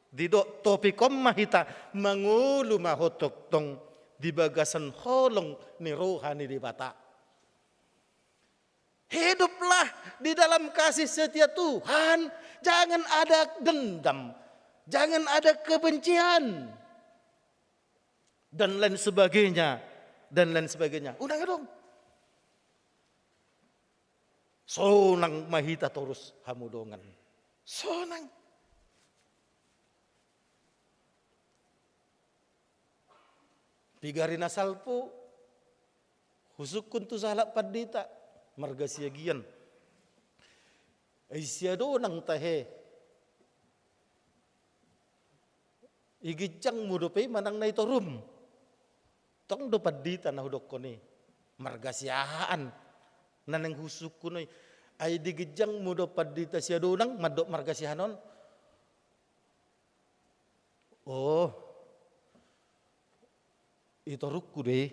Didok topik on ma hita, mangolu ma ho tongtong. di bagasan holong ni roha ni Debata. Hiduplah di dalam kasih setia Tuhan. Jangan ada dendam. Jangan ada kebencian. Dan lain sebagainya. Dan lain sebagainya. Unang adong. Sonang ma hita torus hamu dongan. Sonang. Piga ari na salpu, husungkun tu sahalak pandita, marga Siagian. Ai Siadonang tahe. I ginjangmu dope i manang na i torum. Tong do pandita na hudokkon i. Marga Siahaan. Na naeng husungkun i. Ai di ginjangmu do pandita Siadonang, mandok marga Siahaan on. Oh, i torungku do i.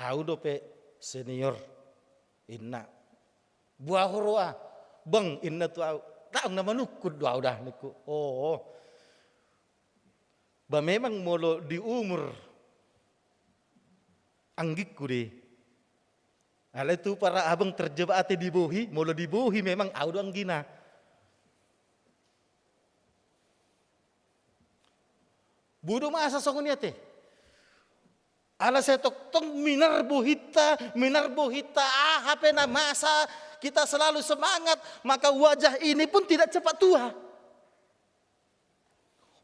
Au dope senior, inna. Boa ho roa, Bang, inna tu au. Ndang na manungkun do au da, ningku. Oh, ba memang molo di umur anggingku do i. Alai tu para abang terjebak ate di bohi, molo di bohi memang au do anggina. Boi do masa songon i ate. Ala sai tongtong minar bohinta, minar bohinta aha pe na masa, kita selalu semangat, maka wajah ini pun tidak cepat tua.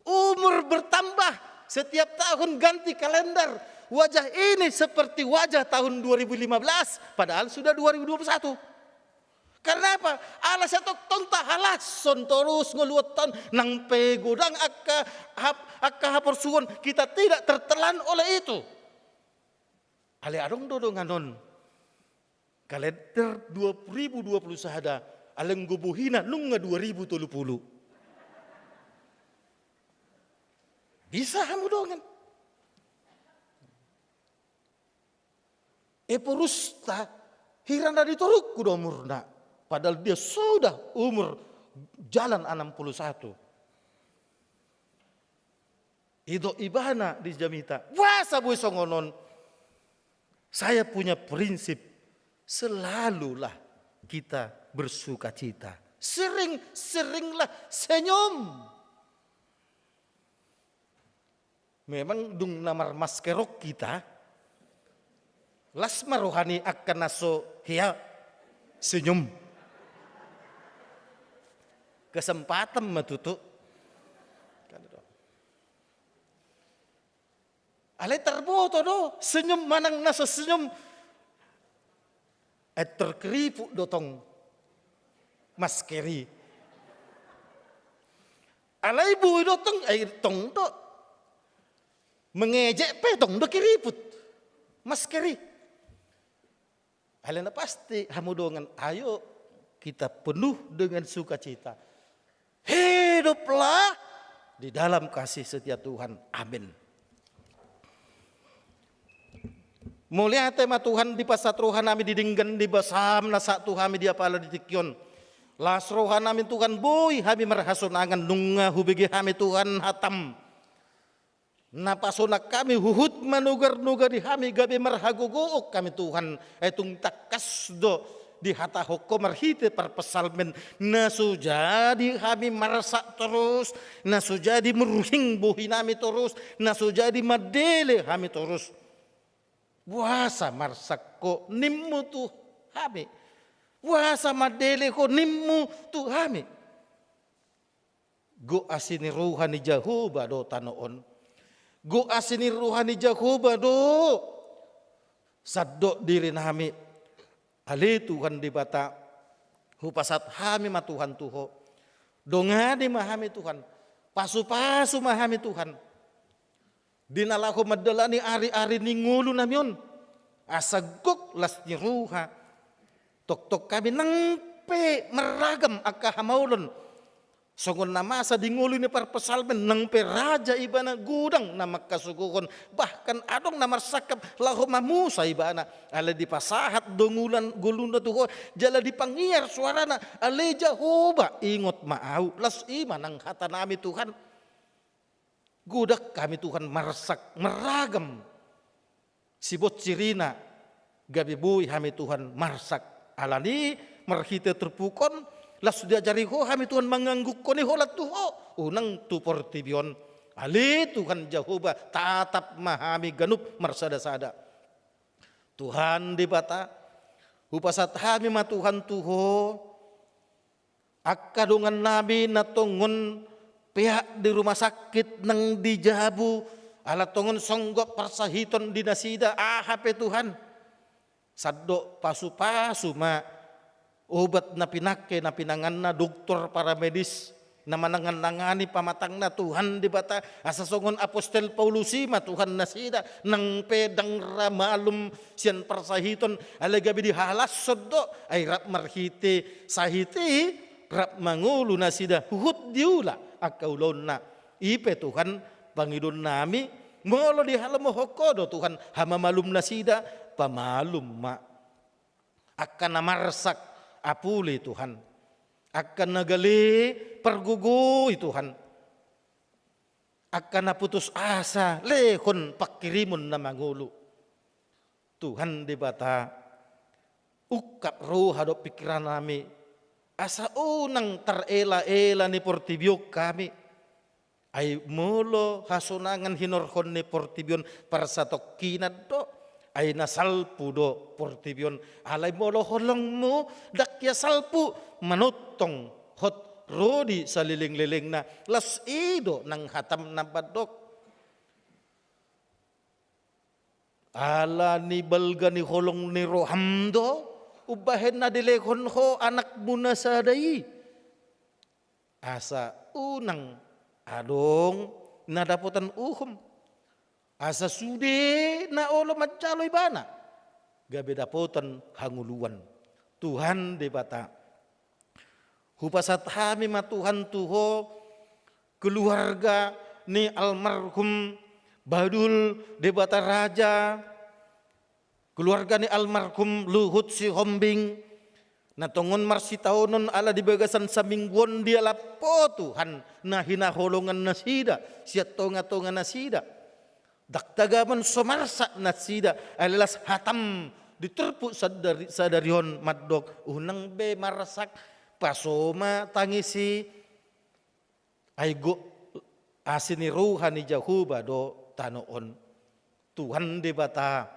Umur bertambah, setiap tahun ganti kalender. Wajah ini seperti wajah tahun dua ribu lima belas, padahal sudah dua ribu dua puluh satu. Karena apa? Ala sai tongtong tahalashon torus ngoluhonta on, nang pe godang angka hap-, angka haporsuhon, kita tidak tertelan oleh itu. Alai adong do dongan on. Kalender dua ribu dua puluh sada, alai anggo bohina nunga dua ribu tolu pulu. Bisa hamu dongan. Eporusta hira na di torungku do umurna. Padahal dia sudah umur jalan enam puluh satu. Itu ibana di jamita. Boasa boi songon on. Saya punya prinsip, selalulah kita bersukacita. Sering-seringlah senyum. Memang dung na marmasker on hita, las ma roha ni angka na so hea senyum. Kesempatan ma tutu. Alai tarboto do senyum manang na so senyum. Ai terkeriput do tong masker i. Alai boi do tong, ai tong do mengejek pe tong do keriput masker i. Alai na pasti hamu dongan, ayo kita penuh dengan sukacita. Hiduplah di dalam kasih setia Tuhan. Amin. Mauliate ma Tuhan, dipasahat roha nami di denggan ni basaM na sahat tu hami di apala di tingki on. Las roha nami Tuhan, boi hami marhasonangan nunga hubege hami Tuhan hataM. Na pasonang hami huhut manogar-nogari hami gabe marhagogoon hami Tuhan, ai tung tangkas do dihatahon Ho marhite parpsalmen, na so jadi hami marsak torus, na so jadi murhing bohi nami torus, na so jadi mandele hami torus. Boasa marsak Ho nimmu tu hami? Boasa mandele Ho nimmu tu hami? Gok asi ni roha ni Jahowa do tano on. Gok asi ni roha ni Jahowa do sandok diri nami. Ale Tuhan Debata, hupasahat hami ma Tuhan tu Ho. Dongani ma hami Tuhan. Pasupasu ma hami Tuhan. Di na laho mandalani ari-ari ni ngolu nami on, asa gok las ni roha. Tongtong hami nang pe marragam angka hamaolon. Songon na masa di ngolu ni parpsalmen, nang pe raja ibana, godang na mangkasogohon. Bahkan adong na marsangkap laho mamusa ibana. Alai dipasahat do ngoluna tu Ho, jala dipangiar soarana. Ale Jahowa, ingot ma ahu. Las i ma nang hata nami Tuhan. Godang hami Tuhan marsak marragam siboan sirina, gabe boi hami Tuhan marsak. Alani marhite turpuk on, laos diajari Ho hami Tuhan manganggukon i holan tu Ho, unang tu portibi on. Ale Tuhan Jahowa, tatap ma hami ganup marsada-sada. Tuhan Debata, hupasahat hami ma Tuhan tu Ho, angka dongannami na tongon peak di rumah sakit nang di jabu, ala tongon songgop parsahiton di nasida, aha pe Tuhan. Sandok pasu-pasu ma obat na pinangke, na pinanganna doktor, paramedis, na manangan-nangani pamatangna, Tuhan Debata, asa songon apostel Paulus i ma Tuhan nasida, nang pe ndang ra malum sian parsahiton, alai gabe dihalashon do, ai rap marhite sahit i, rap mangolu nasida, huhut diula angka ulaonna. I pe Tuhan, pangidoannami, molo dihalomohon Ho do Tuhan hamamalum nasida, pamalum ma. Angka na marsak apuli Tuhan, angka na gale pargogoi Tuhan, angka na putus asa lehon pangkirimon na mangolu. Tuhan Debata, ungkap roha dohot pingkirannami, asa unang tarela-ela ni portibi on hami. Ai molo hasonangan hinorhon ni portibi on parsatongkinan do, ai na salpu do portibi on. Alai molo holongmu, ndang ia salpu, manongtong hot ro di saleleng-lelengna, laos i do nang hatam na mandok. Ala ni balga ni holong ni roham do umbahen na dilehon Ho anakmu na sada i. Asa unang adong na dapotan uhum. Asa sude na olo manjalo ibana gabe dapotan hangoluan. Tuhan Debata, hupasahat hami ma Tuhan tu Ho, keluarga ni almarhum Badul Debata Raja, keluarga ni almarhum Luhut Sihombing, na tongon marsitaonon ala di bagasan saminggu on dialap Ho Tuhan, na hinaholongan nasida sian tonga-tonga nasida. Ndang tagamon so marsak nasida, alai las hatam di turpuk sadari, sadari on mandok, unang be marsak, paso ma tangis i, ai gok asi ni roha ni Jahowa do tano on. Tuhan Debata,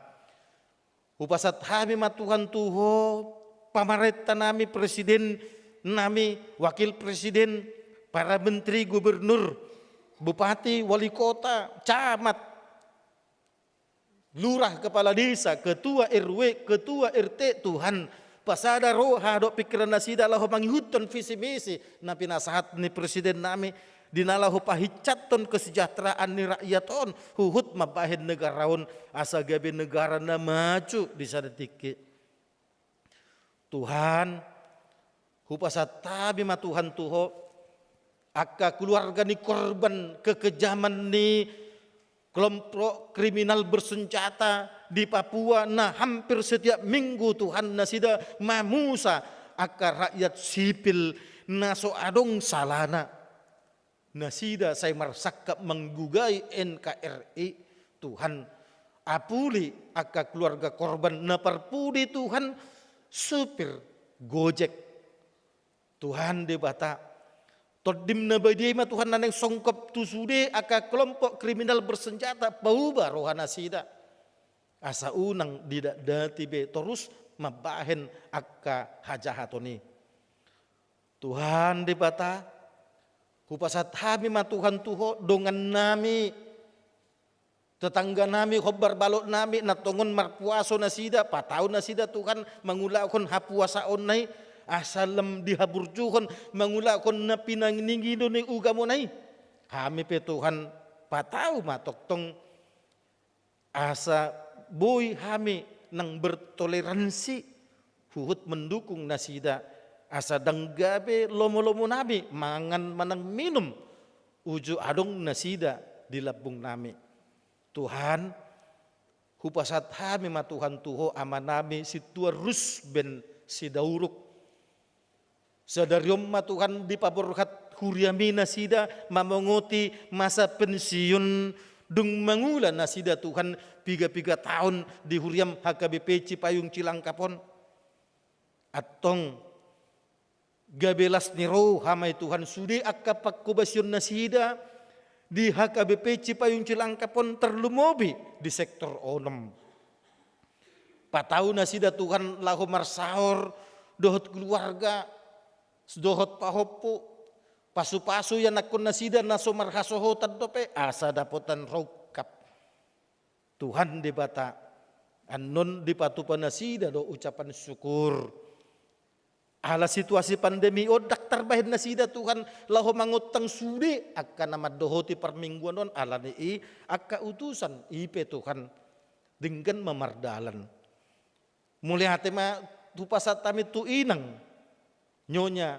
hupasahat hami ma Tuhan tu Ho, pamarentanami, presidennami, wakil presiden, para menteri, gubernur, bupati, wali kota, camat, lurah, kepala desa, ketua R W, ketua R T, Tuhan, pasada roha dohot pingkiran nasida laho mangihuthon visi misi na pinasahat ni presidennami, di na laho pahinsathon kesejahteraan ni rakyat on, huhut mambahen negara on asa gabe negara na maju di sada tingki. Tuhan, hupasahat hami ma Tuhan tu Ho, angka keluarga ni korban kekejaman ni kelompok kriminal bersenjata di Papua na hampir setiap minggu Tuhan nasida mamusa angka rakyat sipil na so adong salana. Nasida sai marsangkap manggugai N K R I, Tuhan, apuli angka keluarga korban na parpudi Tuhan, supir Gojek. Tuhan Debata, Tondim na badia i ma Tuhan na naeng songkop tu sude angka kelompok kriminal bersenjata, pauba roha nasida. Asa unang didatdati be torus mambahen angka hajahaton i. Tuhan Debata, hupasahat hami ma Tuhan tu Ho, dongannami, tetangganami, hombar baloknami, na tongon marpuaso nasida, patau nasida Tuhan, mangulahon hapuasaonna i, asa lam dihaburjuhon, mangulahon na pinangininginon ni ugamona i. Hami pe Tuhan, patau ma tongtong, asa boi hami nang bertoleransi, huhut mendukung nasida, asa ndang gabe lomolomonami mangan manang minum, uju adong nasida di lambungnami. Tuhan, hupasahat hami ma Tuhan tu Ho amanami Sintua Rusben Sidauruk. Sadari on ma Tuhan dipaborhat huriami nasida mamongoti masa pensiun, dung mangula nasida Tuhan piga-piga taon di huriam H K B P Cipayung Cilangkap on. Antong gabe las ni roha ma i Tuhan sude angka pangkobasion nasida di H K B P Cipayung Cilangkap on, tarlumobi di sektor onom. Patau nasida Tuhan laho marsaor dohot keluarga, dohot pahompu, pasu-pasu ianakkon nasida na so marhasohotan dope asa dapotan rongkap. Tuhan Debata, annon dipatupa nasida do ucapan syukur. Ala situasi pandemi on ndang tarbahen nasida Tuhan laho mangontang sude angka na mandohoti parmingguan on, ala ni i angka utusan i pe Tuhan denggan ma mardalan. Mauliate ma hupasahat hami tu inang, nyonya,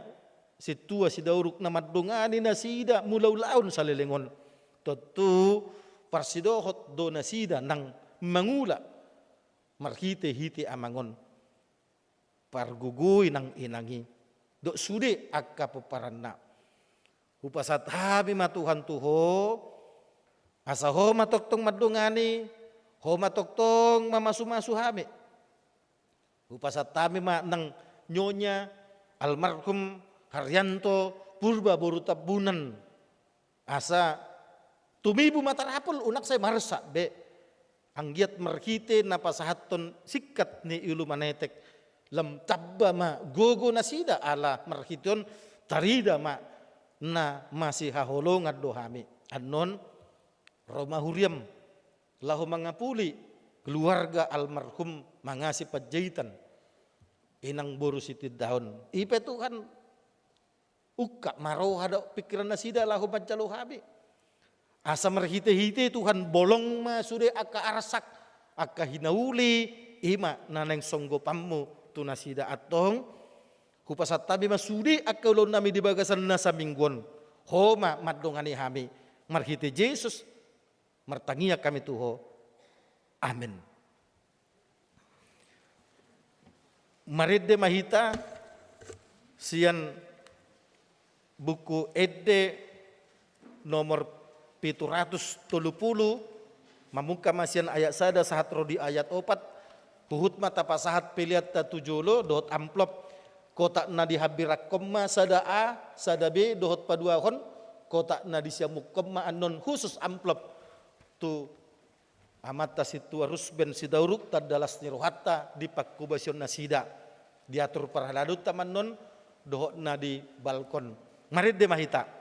sintua Sidauruk na mandongani nasida mulaulaon saleleng on. Tontu parsidohot do nasida nang mangula marhite-hite amang on. Pargogoi nang inang i dohot sude angka pomparanna. Hupasahat hami ma Tuhan tu Ho, asa Ho ma tongtong mandongani, Ho ma tongtong mamasu-masu hami. Hupasahat hami ma nang nyonya almarhum Haryanto Purba boru Tambunan, asa tumibu ma tarapul, unang sai marsak be. Anggiat marhite na pasahathon singkat ni ulu manetek, lam tamba ma gogo nasida, ala marhite on tarida ma na masihaholongan do hami. Annon ro ma huriam laho mangapuli keluarga almarhum Mangasi Panjaitan, inang boru Sitindahon. I pe Tuhan, ungkap ma roha dohot pingkiran nasida laho manjalo hami. Asa marhite-hite Tuhan bolong ma sude angka arsak, angka hinauli, i ma na naeng songgopanmu tu nasida. Antong hupasahat hami ma sude angka ulaonnami di bagasan na saminggu on. Ho ma mandongani hami. Marhite Jesus martangiang hami tu Ho. Amen. Marende ma hita sian Buku Ende nomor pitu ratus tolu pulu, mamungka ma sian ayat sada sahat ro di ayat opat. Huhut ma tapasahat peleanta tu jolo dohot amplop. Kotak na dihambirangkon ma sada A, sada B dohot paduahon, kotak na disiamukhon ma annon khusus amplop tu Amanta Sintua Rusben Sidauruk, tanda las ni rohanta di pangkobasion nasida. Diatur parhalado ta ma annon dohot na di balkon. Marende ma hita.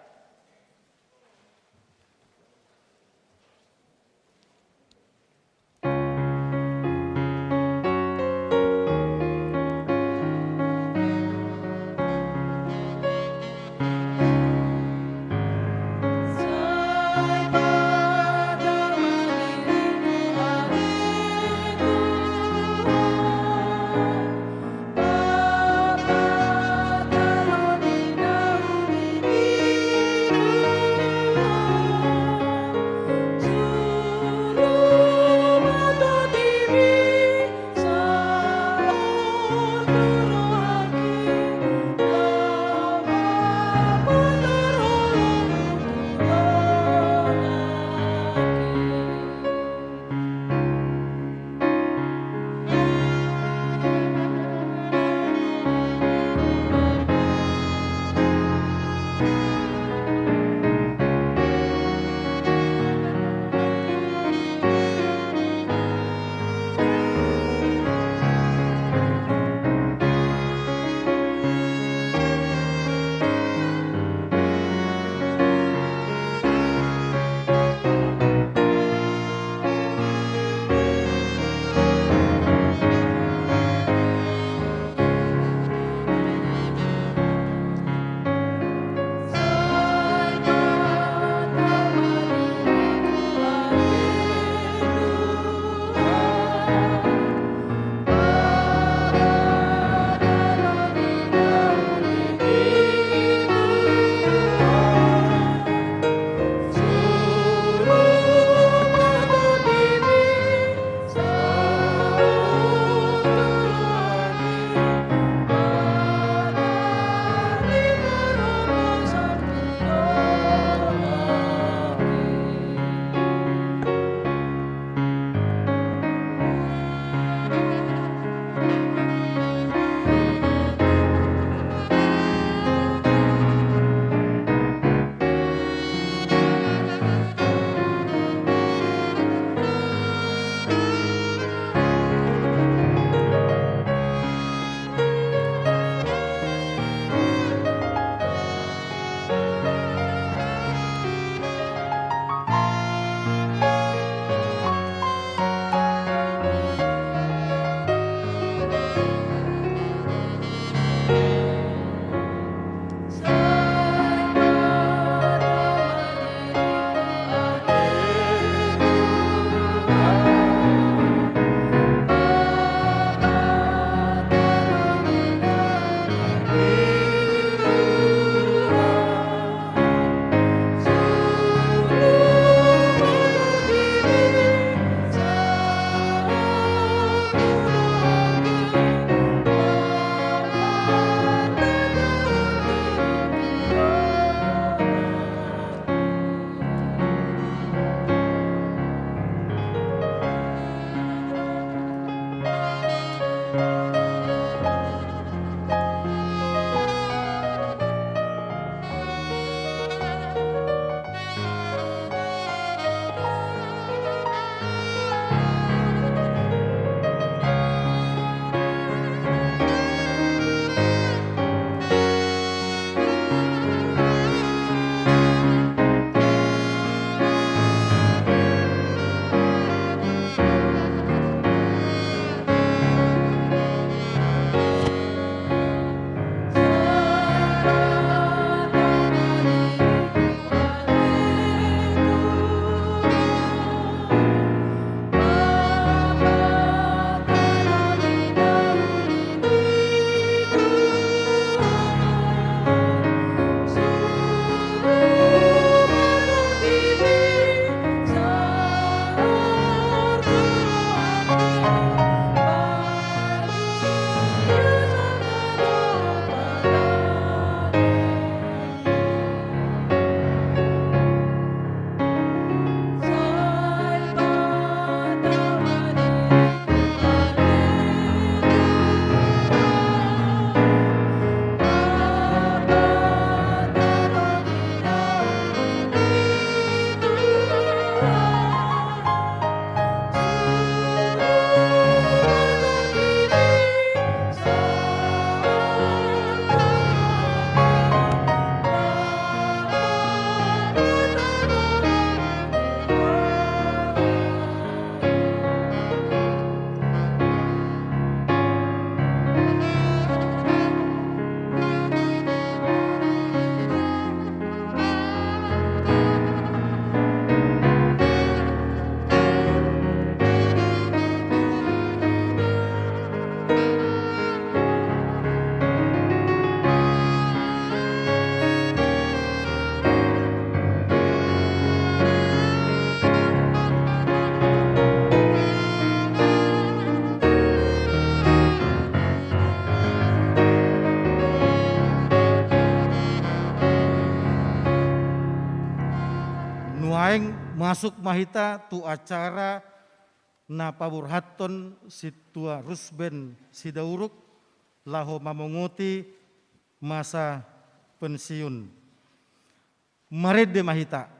Naeng masuk ma hita tu acara na paborhathon Sintua Rusben Sidauruk laho mamongoti masa pensiun. Marende ma hita.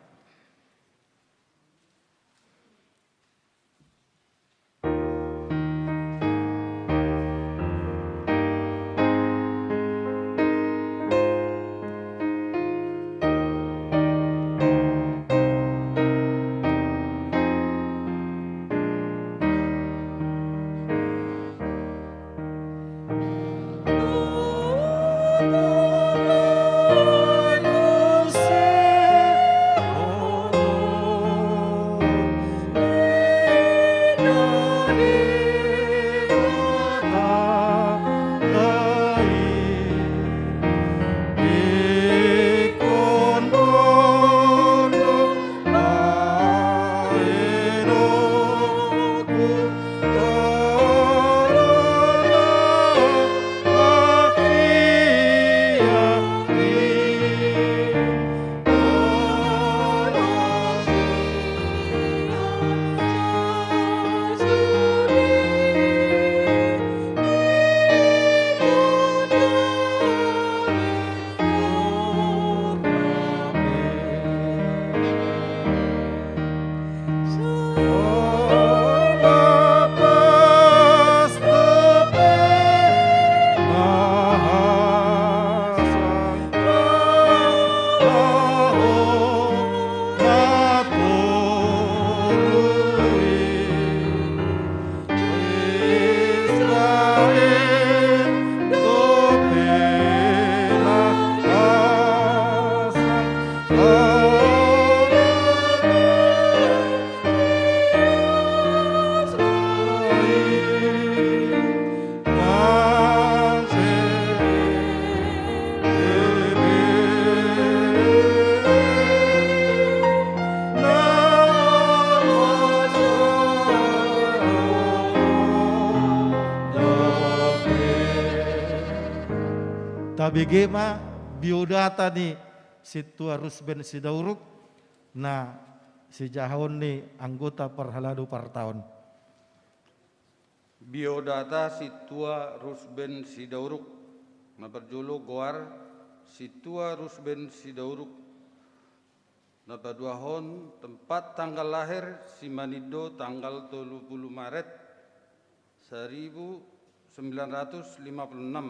Tabege ma biodata ni Sintua Rusben Sidauruk na sijahaon ni anggota parhalado partaon. Biodata Sintua Rusben Sidauruk. Na parjolo goar Sintua Rusben Sidauruk. Na paduahon tempat tanggal lahir Simanindo tanggal tolu pulu Maret saribu sembilan ratus lima pulu enam.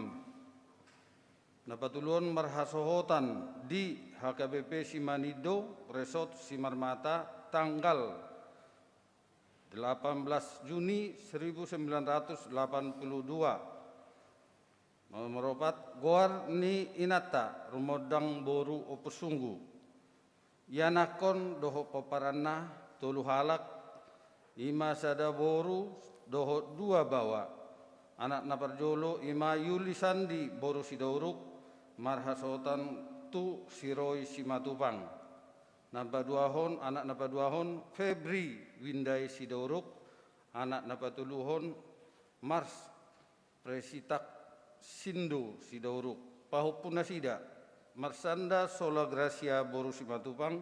Na patoluhon marhasohotan di H K B P Simanindo, Resort Simarmata tanggal delapan belas Juni seribu sembilan ratus delapan puluh dua. Nomor opat, goar ni inanta Rumondang boru Ompu Sunggu. Ianakhon dohot pomparanna tolu halak, i ma sada boru dohot dua baoa. Anak na parjolo i ma Yuli Sandi boru Sidauruk, marhasohotan tu Siroi Simatupang. Na paduahon, anak na paduahon Febri Windai Sidauruk, anak na patoluhon Mars Presita Sindo Sidauruk. Pahompuna nasida Marsanda Sola Grasia boru Simatupang,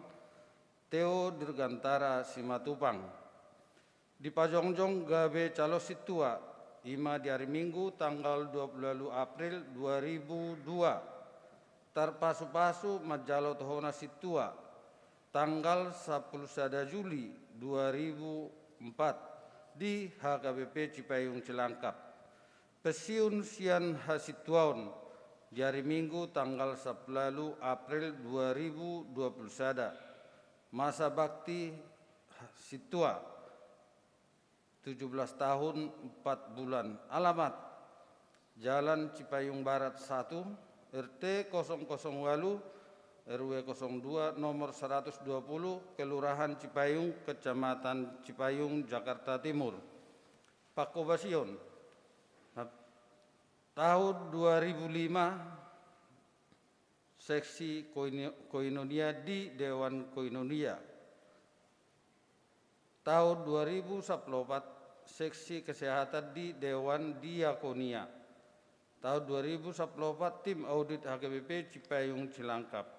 Theo Dirgantara Simatupang. Dipajongjong gabe calon sintua, i ma di ari Minggu tanggal dua puluh walu April dua ribu dua. Tarpasupasu manjalo tohonan sintua, tanggal sampulu sada Juli dua ribu empat di H K B P Cipayung Cilangkap. Pensiun sian hasintuaon di ari Minggu tanggal sampulu walu April dua ribu dua puluh sada. Masa bakti sintua tujuh belas tahun empat bulan. Alamat: Jalan Cipayung Barat satu, R T kosong kosong walu, R W kosong dua, nomor seratus dua puluh, Kelurahan Cipayung, Kecamatan Cipayung, Jakarta Timur. Pangkobasion. Nah, tahun dua ribu lima, seksi koini-, koinonia di Dewan Koinonia. Tahun dua ribu sampulu opat, seksi kesehatan di Dewan Diakonia. Tahun dua ribu sampulu opat, tim audit H K B P Cipayung Cilangkap.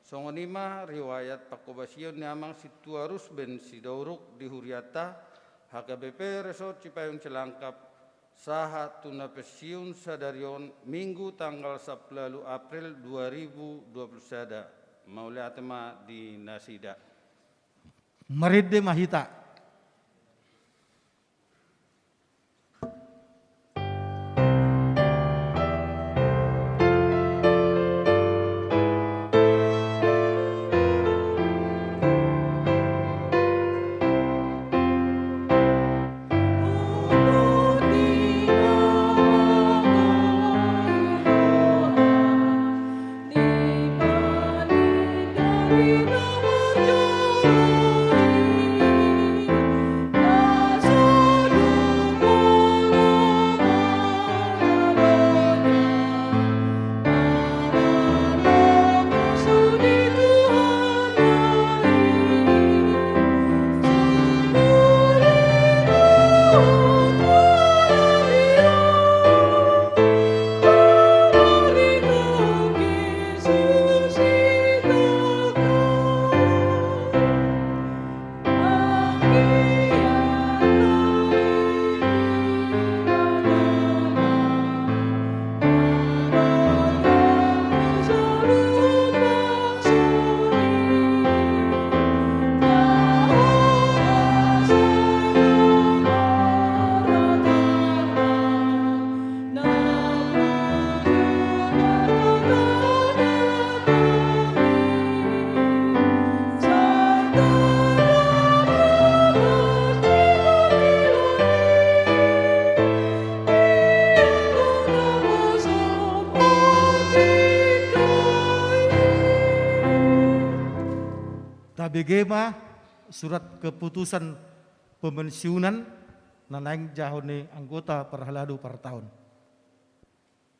Songon i ma riwayat pangkobasion ni amang sintua Rusben Sidauruk di hurianta, H K B P Resort Cipayung Cilangkap, sahat tu na pensiun sadari on, Minggu tanggal sampulu ualu April dua ribu dua puluh sada. Mauliate ma di nasida. Marende ma hita. Tabege ma surat keputusan pemensiunan na naeng jaha ni anggota parhalado partaon.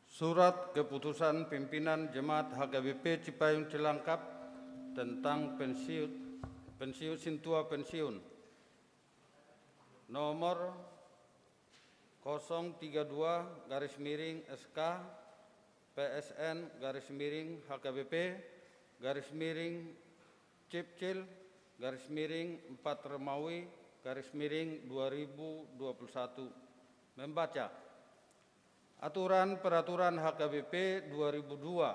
Surat keputusan pimpinan jemaat H K B P Cipayung Cilangkap tentang pensiun, pensiun sintua pensiun nomor kosong tiga dua garis miring S K P S N garis miring H K B P garis miring Cipcil garis miring empat Romawi garis miring dua ribu dua puluh satu. Membaca. Aturan peraturan H K B P dua ribu dua,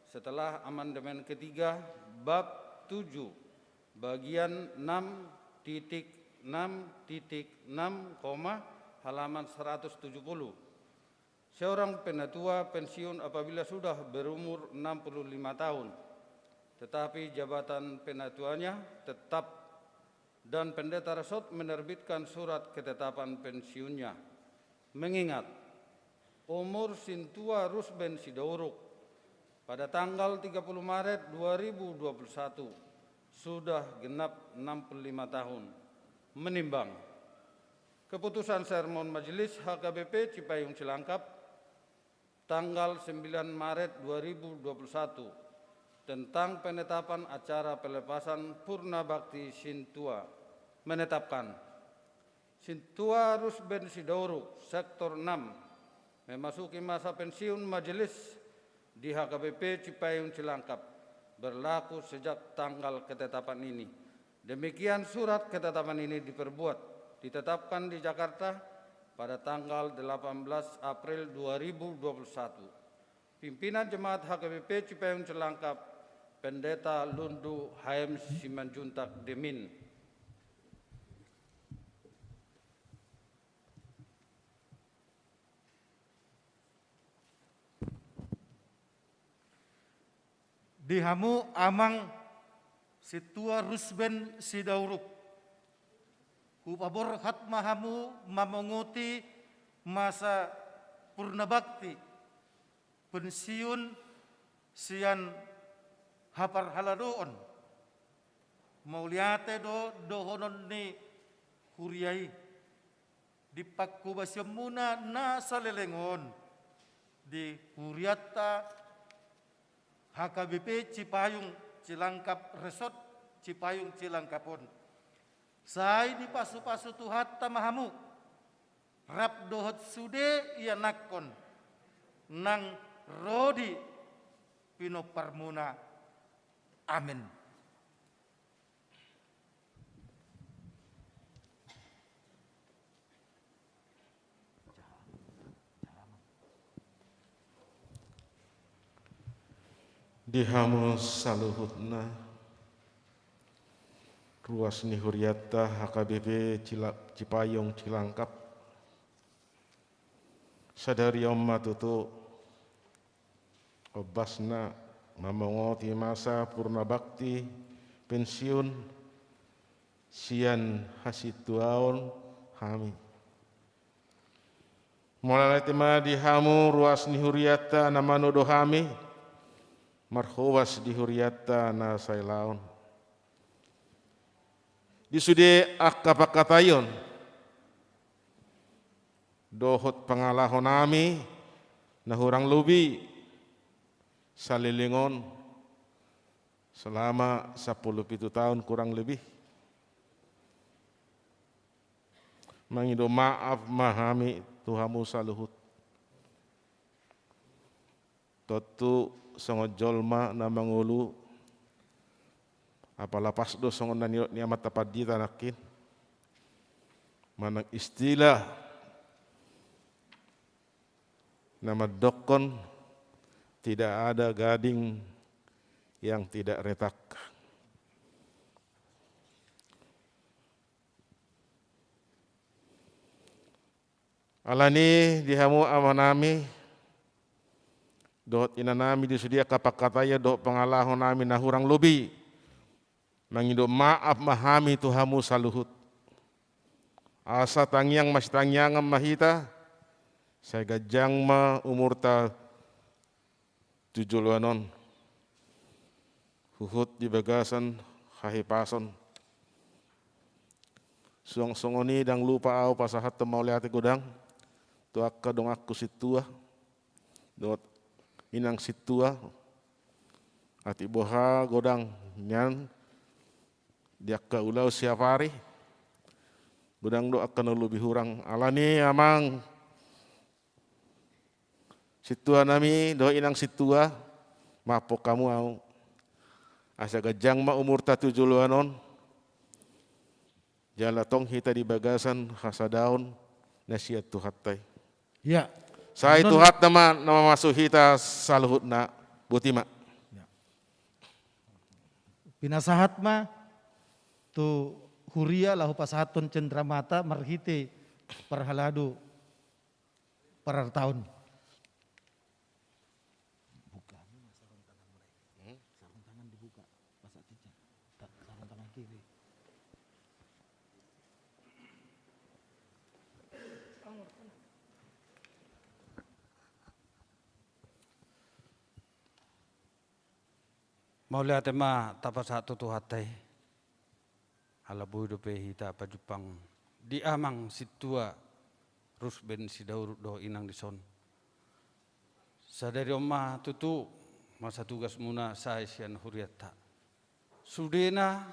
setelah amandemen ketiga, bab tujuh, bagian enam titik enam titik enam, koma, halaman seratus tujuh puluh. Seorang penatua pensiun apabila sudah berumur enam puluh lima tahun, tetapi jabatan penatuanya tetap dan pendeta resort menerbitkan surat ketetapan pensiunnya. Mengingat umur sintua Rusben Sidauruk pada tanggal tiga puluh Maret dua ribu dua puluh satu sudah genap enam puluh lima tahun. Menimbang keputusan sermon Majelis H K B P Cipayung Cilangkap tanggal sembilan Maret dua ribu dua puluh satu tentang penetapan acara pelepasan purna bakti sintua, menetapkan Sintua Rusben Sidauruk, sektor enam, memasuki masa pensiun majelis di H K B P Cipayung Cilangkap, berlaku sejak tanggal ketetapan ini. Demikian surat ketetapan ini diperbuat, ditetapkan di Jakarta pada tanggal delapan belas April dua ribu dua puluh satu. Pimpinan Jemaat H K B P Cipayung Cilangkap, Pendeta Lundu H M Simanjuntak Demin. Di hamu amang sintua Rusben Sidauruk, hupaborhat ma hamu mamonguti masa purna bakti, pensiun sian haparhaladoon. Mauliate do dohonon ni huria i. Di pangkobasionmuna na saleleng on di hurianta H K B P Cipayung Cilangkap Resort Cipayung Cilangkap on, sai dipasupasu Tuhanta ma hamu rap dohot sude ianakhon nang ro di pinomparmuna. Amen. Di hamu saluhutna, ruas ni hurianta H K B P Cila-, Cipayung Cilangkap, sadari on ma tutu ombasna mamongoti masa purna bakti pensiun sian hasintuaon hami. Mauliate ma di hamu ruas ni hurianta na manodo hami, marhobas di hurianta na sailaon. Di sude angka pangkataion dohot pangalaho nami na hurang lobi saleleng on selama sampulu pitu taon kurang lebih. Mangido maaf ma hami tu hamu saluhut. Tontu songon jolma na mangolu, apala pas do songon na nidok ni amanta pandita nangkin, manang istilah na mandokkon, tidak ada gading yang tidak retak. Alani di hamu amanami dohot inanami, di sude angka pangkataion dohot pangalaho nami na hurang lobi, mangido maaf ma hami tu hamu saluhut. Asa tangiang masitangiangan ma hita, sai ganjang ma umurta tu joloan on, huhut di bagasan hahipason. Suang songon i, ndang lupa ahu pasahathon mauliate godang tu angka donganku sintua dohot inang sintua, atik boha godang nian di angka ulaon siapari, godang do angka na lobi hurang. Alani amang sintua nami dohot inang sintua, maafhon hamu ahu, asa ganjang ma umurta tu joloan on, jala tong hita di bagasan hasadaon na sian Tuhanta i. Ia. Sai Tuhanta ma na mamasu hita saluhutna. Boti ma. Ia. Pinasahat ma tu huria laho pasahathon cendramata marhite parhalado parartaon. Buka sarung tanganmu, Rai. Hmm? Sarung tangan dibuka. Pasak cincin. Ta-, sarung tangan kiri. Mauliate ma tapasahat tu Tuhanta i. Ala boi dope hita pajumpang di amang sintua Rusben Sidaurut dohot inang dison. Sadari on ma tutu masa tugasmuna sae sian hurianta. Sudena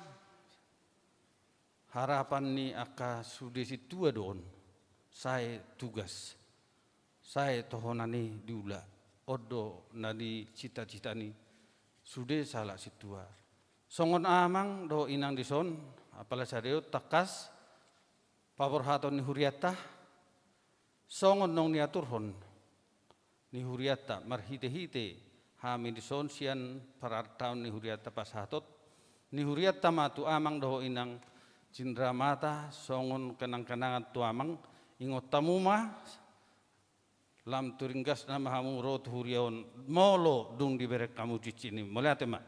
harapan ni angka sude sintua do on, sae tugas, sae tohonan i diula, on do na nisitatita ni sude sahalak sintua. Songon amang dohot inang dison, apala sadari on tangkas paborhaton ni hurianta, songon naung niaturhon ni hurianta marhitehite hami dison sian parartaon ni hurianta, pasahaton ni hurianta ma tu amang dohot inang cindramata songon kenangkenangan tu amang. Ingot hamu ma, lam tu ringgasna ma hamu ro tu huria on molo dung dibereng hamu cincin i. Mauliate ma.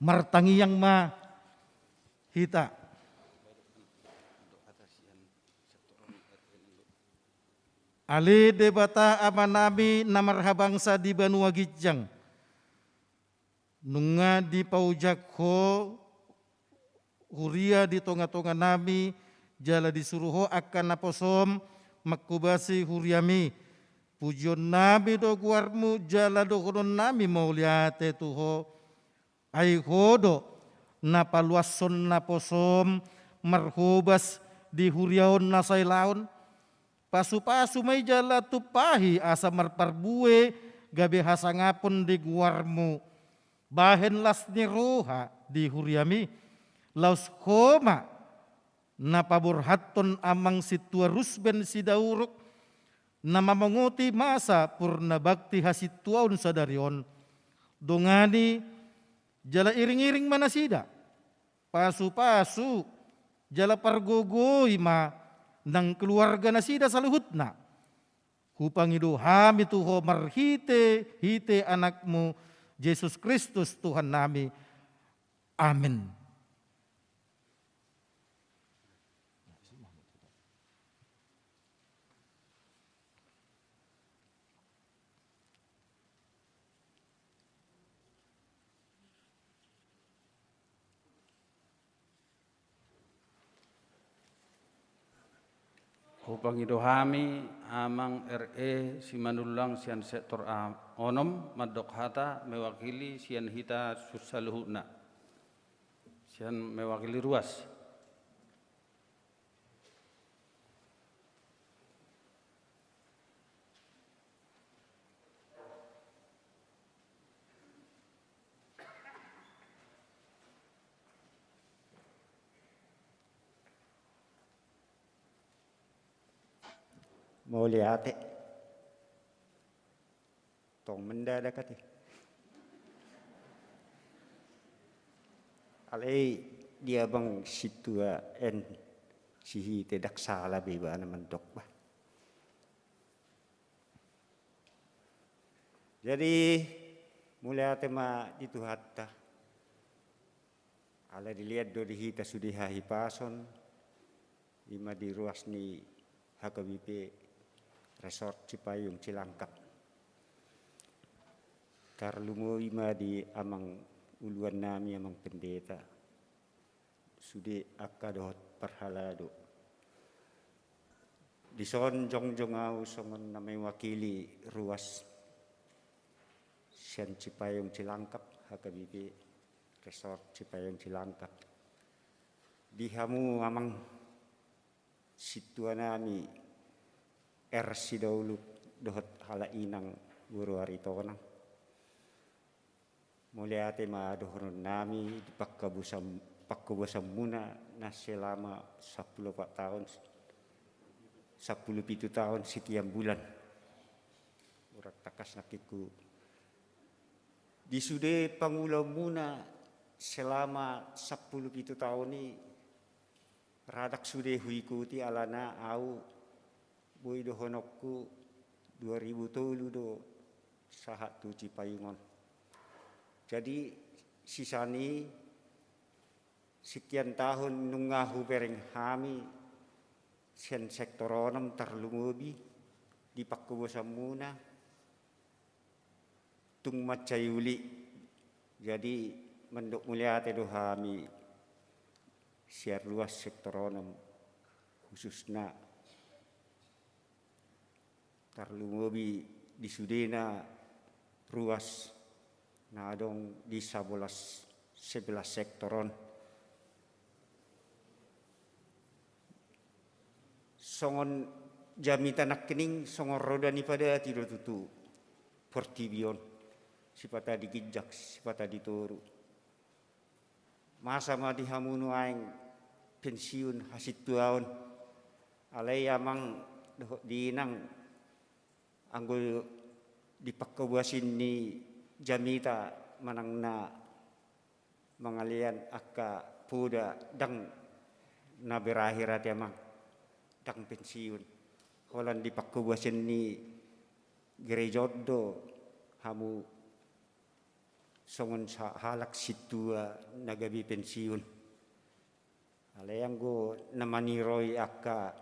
Martangiang ma hita. Ale Debata Amanami na marhabangsa di banua ginjang, Nunga dipaojak ho huria di tonga-tonga nami, jala disuru ho angka naposom manghobasi huriami. Pujion nami do goarmu jala dohonon nami mauliate tu ho. Ai ho do na paluashon naposom marhobas di huria on na sailaon. Pasu-pasu ma i jala tumpahi asa marparbue gabe hasangapon di goarmu. Bahen las ni roha di huriami. Laos ho ma na paborhathon amang sintua Rusben Sidauruk, na mamongoti masa purna bakti hasintuaon sadari on. Dongani jala iring-iring ma nasida. Pasu-pasu jala pargogoi ma nang keluarga nasida saluhutna. Hupangido hami tu ho marhite-hite anakmu Jesus Kristus Tuhan nami. Amin. Hupangido hami amang R E Simanullang sian sektor a-, onom mandok hata mewakili sian hita saluhutna. Sian mewakili ruas. Mauliate. Tong mendadak ate. Alai dia bang situa en sihite dak sala be ibana mandok bah. Jadi mauliate ma di Tuhanta. Ala dilehon do di hita sude hahipason, ima di ruas ni H K B P Resort Cipayung Cilangkap. Tarlumobi ma di amang uluan nami, amang pendeta. Sude angka dohot parhalado. Dison jongjong ahu songon na mewakili ruas sian Cipayung Cilangkap, H K B P Resort Cipayung Cilangkap. Di hamu amang sintua nami R Sidauruk dohot halak inang boru Aritonang. Mauliate ma dohonon nami di panghobasan, panghobasanmuna na selama sampulu opat taon, sampulu pitu taon setiap bulan. Urang tangkas nangkin ku di sude pangulaonmuna selama sampulu pitu taon i, rada sude huikuti alana ahu boi dohononku dua ribu tolu do sahat tu Cipayung on. Jadi sisani sekian tahun nunga hubereng hami sian sektor onom tarlumobi di panghobasanmuna. Tung mansai uli. Jadi mandok mauliate do hami sian ruas sektor onom khususna tarlumobi di sudena ruas na adong di sabolas sebelas sektor on. Songon jamita nangkining songon roda ni padati do tutu portibi on, sipata di ginjang sipata di toru. Masa ma di hamu nuaeng pensiun hasintuaon. Alai amang dohot di inang, anggo di panghobasan ni jamita manang na mangalean angka poda ndang na berakhir ate amang, ndang pensiun. Holan di panghobasan ni gereja on do hamu songon sa-, halak sintua na gabe pensiun. Alai anggo na maniroi angka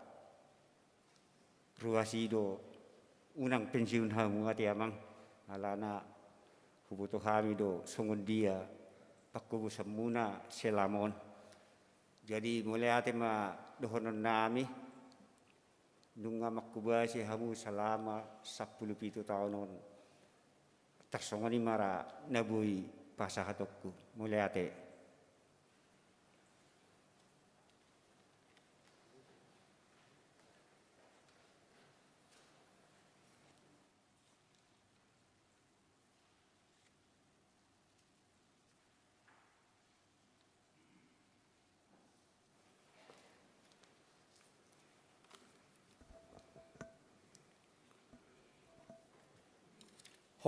ruas i do unang pensiun hamu ate amang, alana Huboto hami do songon dia panghobasanmuna selama on. Jadi mauliate ma dohonon nami, nunga manghobasi hamu selama sampulu pitu taon on. Tarsongon i ma ra na boi pasahatonku. Mauliate.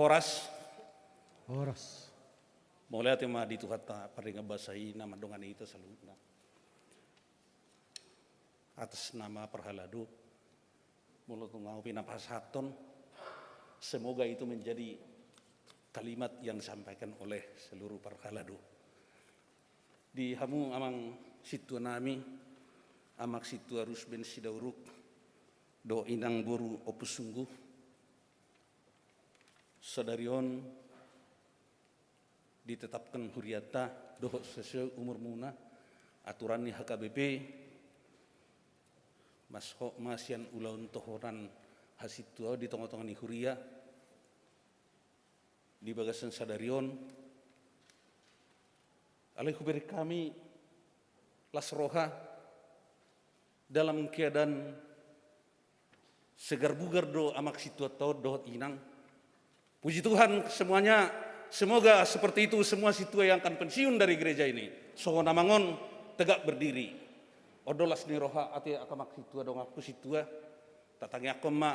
Horas. Horas. Mauliate ma di Tuhanta pardenggan basa i na mandongani hita saluhutna. Atas nama parhalado, molo tung ahu pe na pasahathon, semoga itu menjadi kalimat yang disampaikan oleh seluruh parhalado. Di hamu amang sintua nami, Amak Sintua Rusben Sidauruk dohot inang boru Ompusunggu, sadari on ditetapkan hurianta dohot sesuai umurmuna, aturan ni H K B P, mashot ma sian ulaon tohonan hasintuaon di tongatonga ni huria di bagasan sadari on. Alai hubereng hami las roha dalam keadaan segar bugar do amak sintuanta on dohot inang. Puji Tuhan semuanya, semoga seperti itu semua sintua yang akan pensiun dari gereja ini. Songon amang on tegak berdiri. On do las ni roha ate angka amak sintua, donganku sintua. Tatangiangkon ma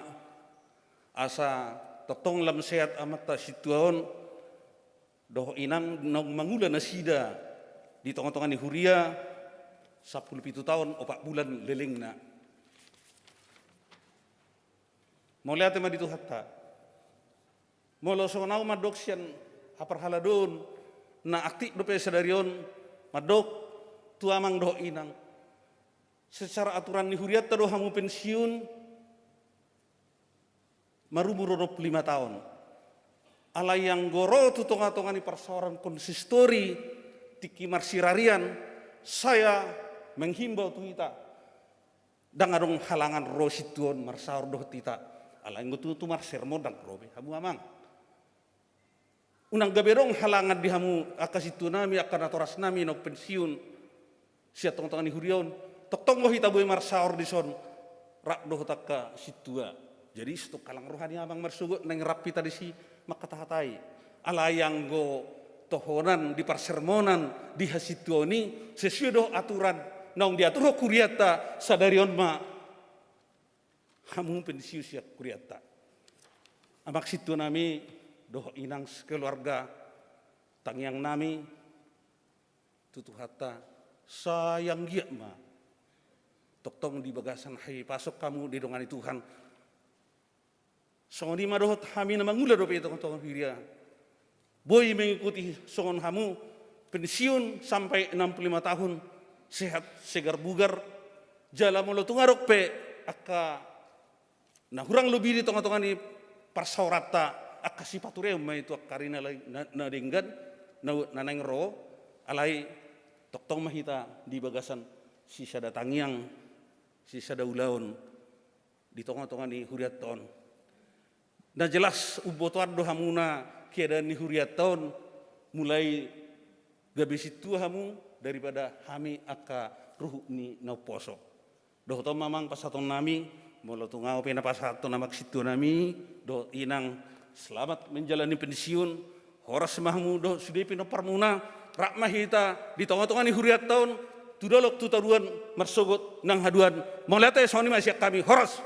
asa tongtong lam sehat amanta sintua on dohot inang naung mangula nasida di tongatonga ni huria sampulu pitu taon opat bulan lelengna. Mauliate ma di Tuhanta. Molo songon ahu mandok sian haparhaladoon na aktif dope sadari on, mandok tu amang dohot inang, secara aturan ni hurianta do hamu pensiun marumur onom pulu lima taon. Alai anggo ro tu tongatonga ni parsaoran konsistori tingki marsirarian, saya menghimbau tu hita, ndang adong halangan ro sintua on marsaor dohot hita. Alai anggo tu, tu marsermon ndang ro be hamu amang. Unang gabe adong halangan di hamu angka sintua nami, angka natoras nami naung pensiun sian tongatonga ni huria on. Tongtong do hita boi marsaor dison rap dohot angka sintua. Jadi so tung halang roha ni amang marsogot naeng rap hita disi mangkatahatai. Alai anggo tohonan di parsermonan di hasintuaon i sesuai dohot aturan naung diaturhon hurianta, sadari on ma hamu pensiun sian hurianta. Amak sintua nami dohot inang sekeluarga, tangiang nami tu Tuhanta, sai anggiat ma tongtong di bagasan hahipason hamu didongani Tuhan. Songon i ma dohot hami na mangula dope i tongatonga huria, boi mengikuti songon hamu, pensiun sampai enam puluh lima tahun, sehat segar bugar. Jala molo tung adong pe angka na hurang lobi di tongatonga ni parsaoranta, angka sipatureon ma i tu angka ari na, na, na denggan na, na naeng ro. Alai tongtong ma hita di bagasan sisada tangiang, sisada ulaon di tongatonga ni hurianta on. Na jelas umbotoan do hamuna keadaan ni hurianta on, mulai gabe sintua hamu daripada hami angka ruhut ni na umposo. Dohot on ma amang pasahaton nami, molo tung ahu pe na pasahathon amak sintua nami dohot inang, selamat menjalani pensiun. Horas ma hamu dohot sude pinomparmuna, rap ma hita di tongatonga ni hurianta on, tu dolok tu toruan, marsogot nang haduan. Mauliate, songon i ma sian hami, horas.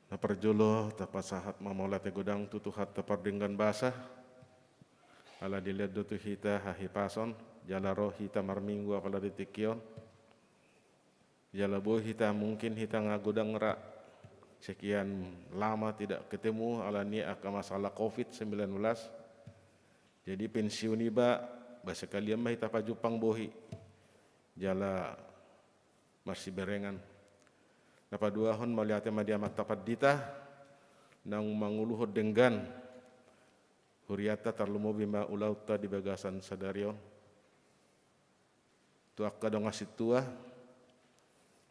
Na parjolo tapasahat ma mauliate godang tu Tuhanta pardenggan basa. Ala dilehon do tu hita hahipason, jala ro hita marminggu apala di tingki on. Jala boi hita, mungkin hita nga godang ra sekian lama tidak ketemu ala ni angka masalah covid sembilan belas. Jadi pensiun iba Ba sekalian ma hita pajumpang bohi jala marsiberengan. Na paduahon, mauliate ma di Amanta Pandita naung manguluhon denggan hurianta, tarlumobi ma ulaonta di bagasan sadari on. Tu angka dongan sintua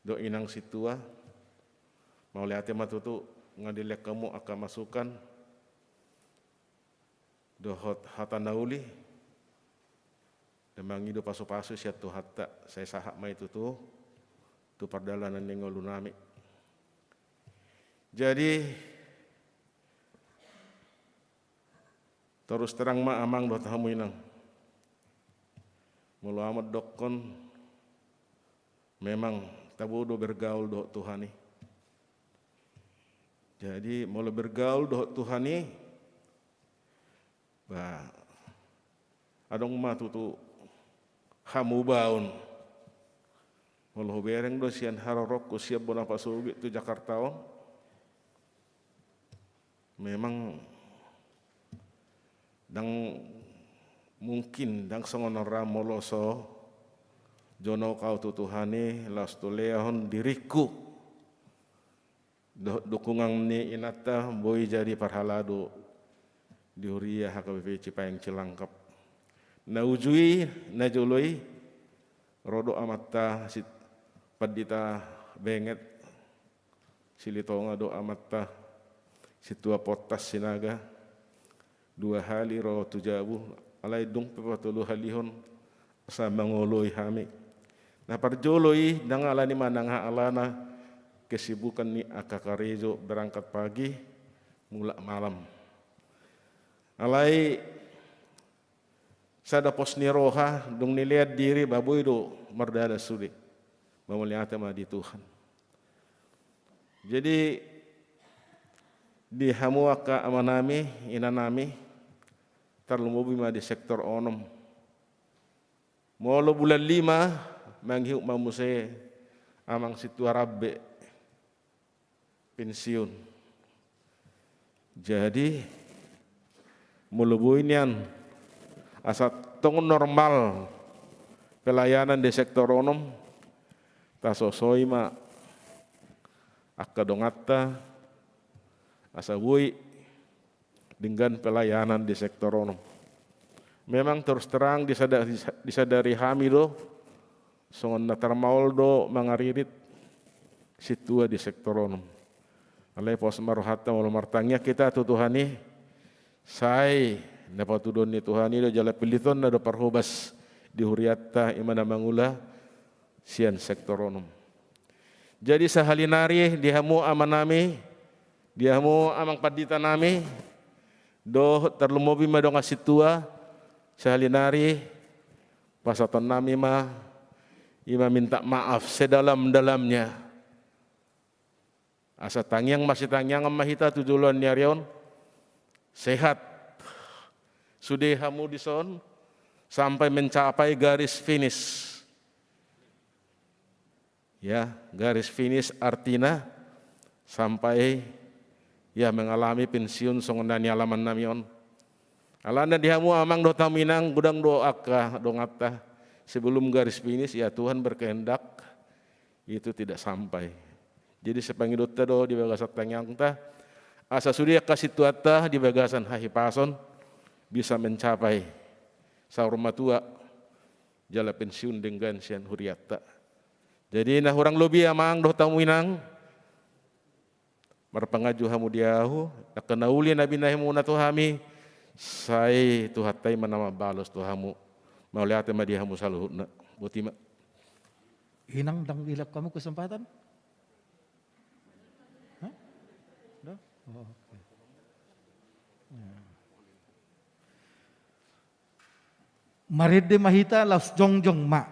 dohot inang sintua, mauliate ma tutu, nga dilehon hamu angka masukan dohot hata na uli. Nunga mangido pasupasu sian Tuhanta, sai sahat ma i tutu tu pardalanan ni ngolunami. Jadi, torus terang ma amang dohot hamu inang, molo ahu mandokkon, memang tabo do bergaul dohot Tuhan i. Jadi, molo bergaul dohot Tuhan i, ba, adong ma tutu hamubaon. Molo hubereng do sian haroroku sian bona pasogit tu Jakarta on, memang ndang mungkin, ndang songon on ra molo so jonok ahu tu Tuhan i, laos tu lehon diringku dohot dukungan ni inanta boi jadi parhalado di huria H K B P Cipaeng Cilangkap. Na uju i, na jolo i, ro do amanta si Pandita Benget Silitonga dohot amanta Sintua Pottas Sinaga, dua hali ro tu jabu, alai dung pe patoluhalihon asa mangoloi hami. Na parjolo i, ndang ala ni manang aha alana, kesibukan ni angka karejo, berangkat pagi, mulak malam. Alai sada pos ni roha, dung nilean diri, ba boi do mardalan sude. Ba mauliate ma di Tuhan. Jadi, di hamu angka amanami, inanami, tarlumobi ma di sektor onom. Molo bulan lima, mangihut ma muse amang sintua rambe pensiun. Jadi, molo boi nian, asa tong normal pelayanan di sektor onom, tasosoi ma angka donganta, asa boi denggan pelayanan di sektor onom. Memang terus terang disada-, disa-, disadari hami do, songon na tarmaol do mangaririt sintua di sektor onom. Alai pos ma rohanta molo martangiang hita tu Tuhan i, sai na patuduhon ni Tuhan i do jala pilitonna do parhobas di hurianta i ma na mangula sian sektor onom. Jadi sahali nari di hamu amanami, di hamu amang panditanami, dohot tarlumobi ma dongan sintua, sahali nari pasahatonnami ma, i ma minta maaf sedalam-dalamnya. Asa tangiang masitangiangan ma hita tu joloan ni ari on, sehat sude hamu dison, sampai mencapai garis finish. Ya, garis finish artina sampai, ya, mengalami pensiun songon na nialamannami on. Alana di hamu amang dohot hamu inang, godang do angka donganta, sebelum garis finish, ya, Tuhan berkehendak itu tidak sampai. Jadi sai pangidoanta do di bagasan tangiangta, asa sude angka sintuanta di bagasan hahipason bisa mencapai saur matua jala pensiun denggan sian hurianta. Jadi na hurang lobi amang dohot hamu inang, marpanganju hamu di ahu, angka na uli na binahen muna tu hami, sai Tuhanta i ma na mambalos tu hamu. Mauliate ma di hamu saluhutna. Boti ma. Inang, ndang dilehon hamu kesempatan? Hah? Dah? Oh, oke. Ya. Marende ma hita, laos jongjong ma.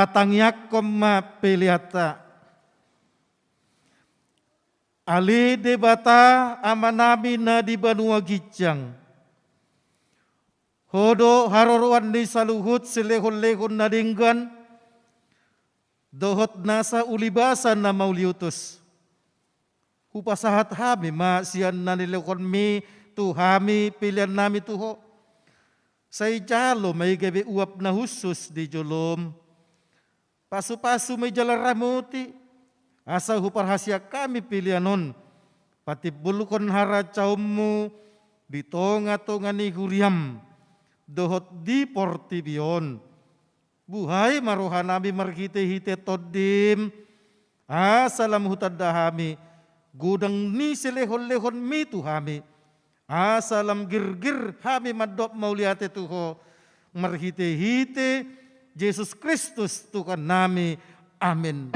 Tangiangkon ma peleanta. Ale Debata Amanami na di banua ginjang, Ho do haroroan ni saluhut silehonlehon na denggan dohot nasa ulibasa na mauliutus. Hupasahat hami ma sian na nilehonMi tu hami peleannami tu Ho. Sai jalo ma i gabe uap na hushus di joloM. Pasupasu ma i jala ramoti, asa huparhaseang hami pelean on patimbulhon harajaonMu di tongatonga ni huriaM dohot di portibi on. Buhai ma rohanami marhitehite TondiM, asa lam hutanda hami godang ni silehonlehonMi tu hami, asa lam girgir hami mandok mauliate tu Ho, marhitehite Jesus Kristus Tuhannami. Amen.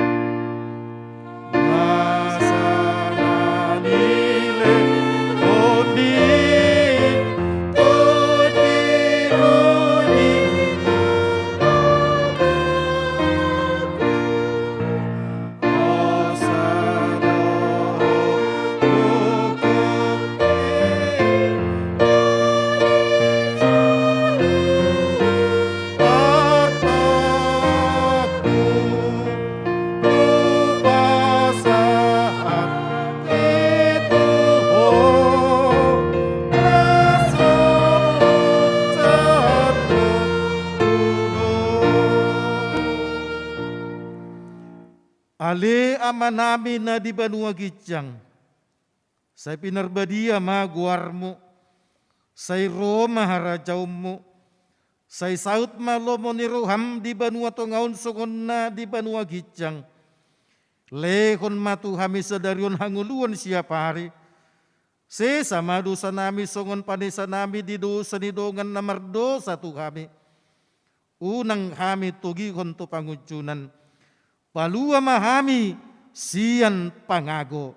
Ale Amanami na di banua ginjang, sai pinarbadia ma goarMu, sai ro ma harajaonMu, sai saut ma lomo ni rohaM di banua tonga on songon na di banua ginjang. Lehon ma tu hami sadari on hangoluan siapari. Sesa ma dosanami songon panesanami di dosa ni dongan na mardosa tu hami. Unang hami togihon tu pangunjunan. Palua ma hami sian pangago.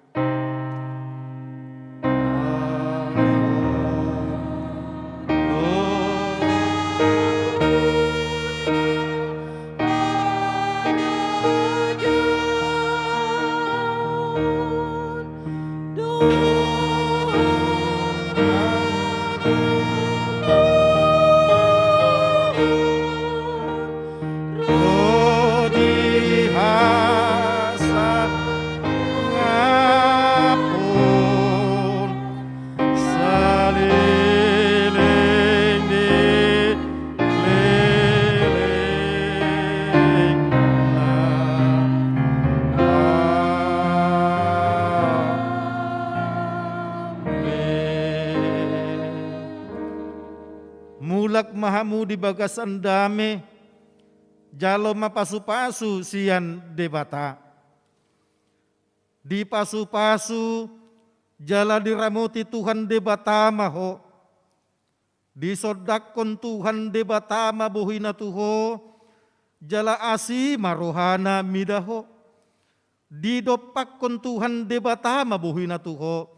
Mulak ma hamu di bagasan dame, jalo ma pasupasu sian Debata. Dipasupasu jala diramoti Tuhan Debata ma ho. Disondangkon Tuhan Debata ma bohiNa tu ho, jala asi ma rohaNa mida ho. Didompakkon Tuhan Debata ma bohiNa tu ho,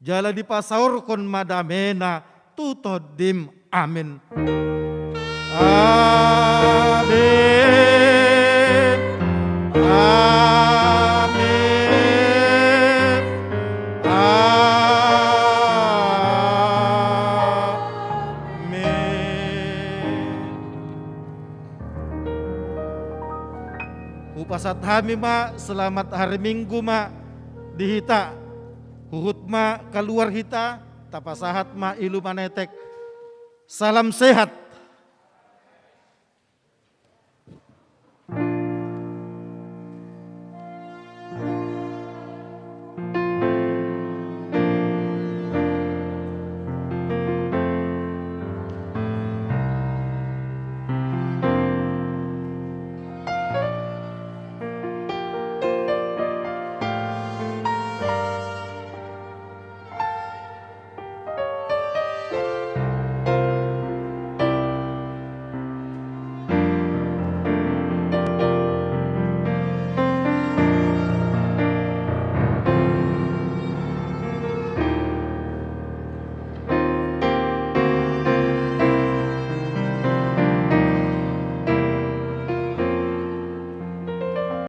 jala dipasaorhon ma dameNa tu tondim. Amen. Amen. Amen. Amen. Hupasahat hami ma, selamat hari Minggu ma di hita. Huhut ma kaluar hita, tapasahat ma ilu manetek. Salam sehat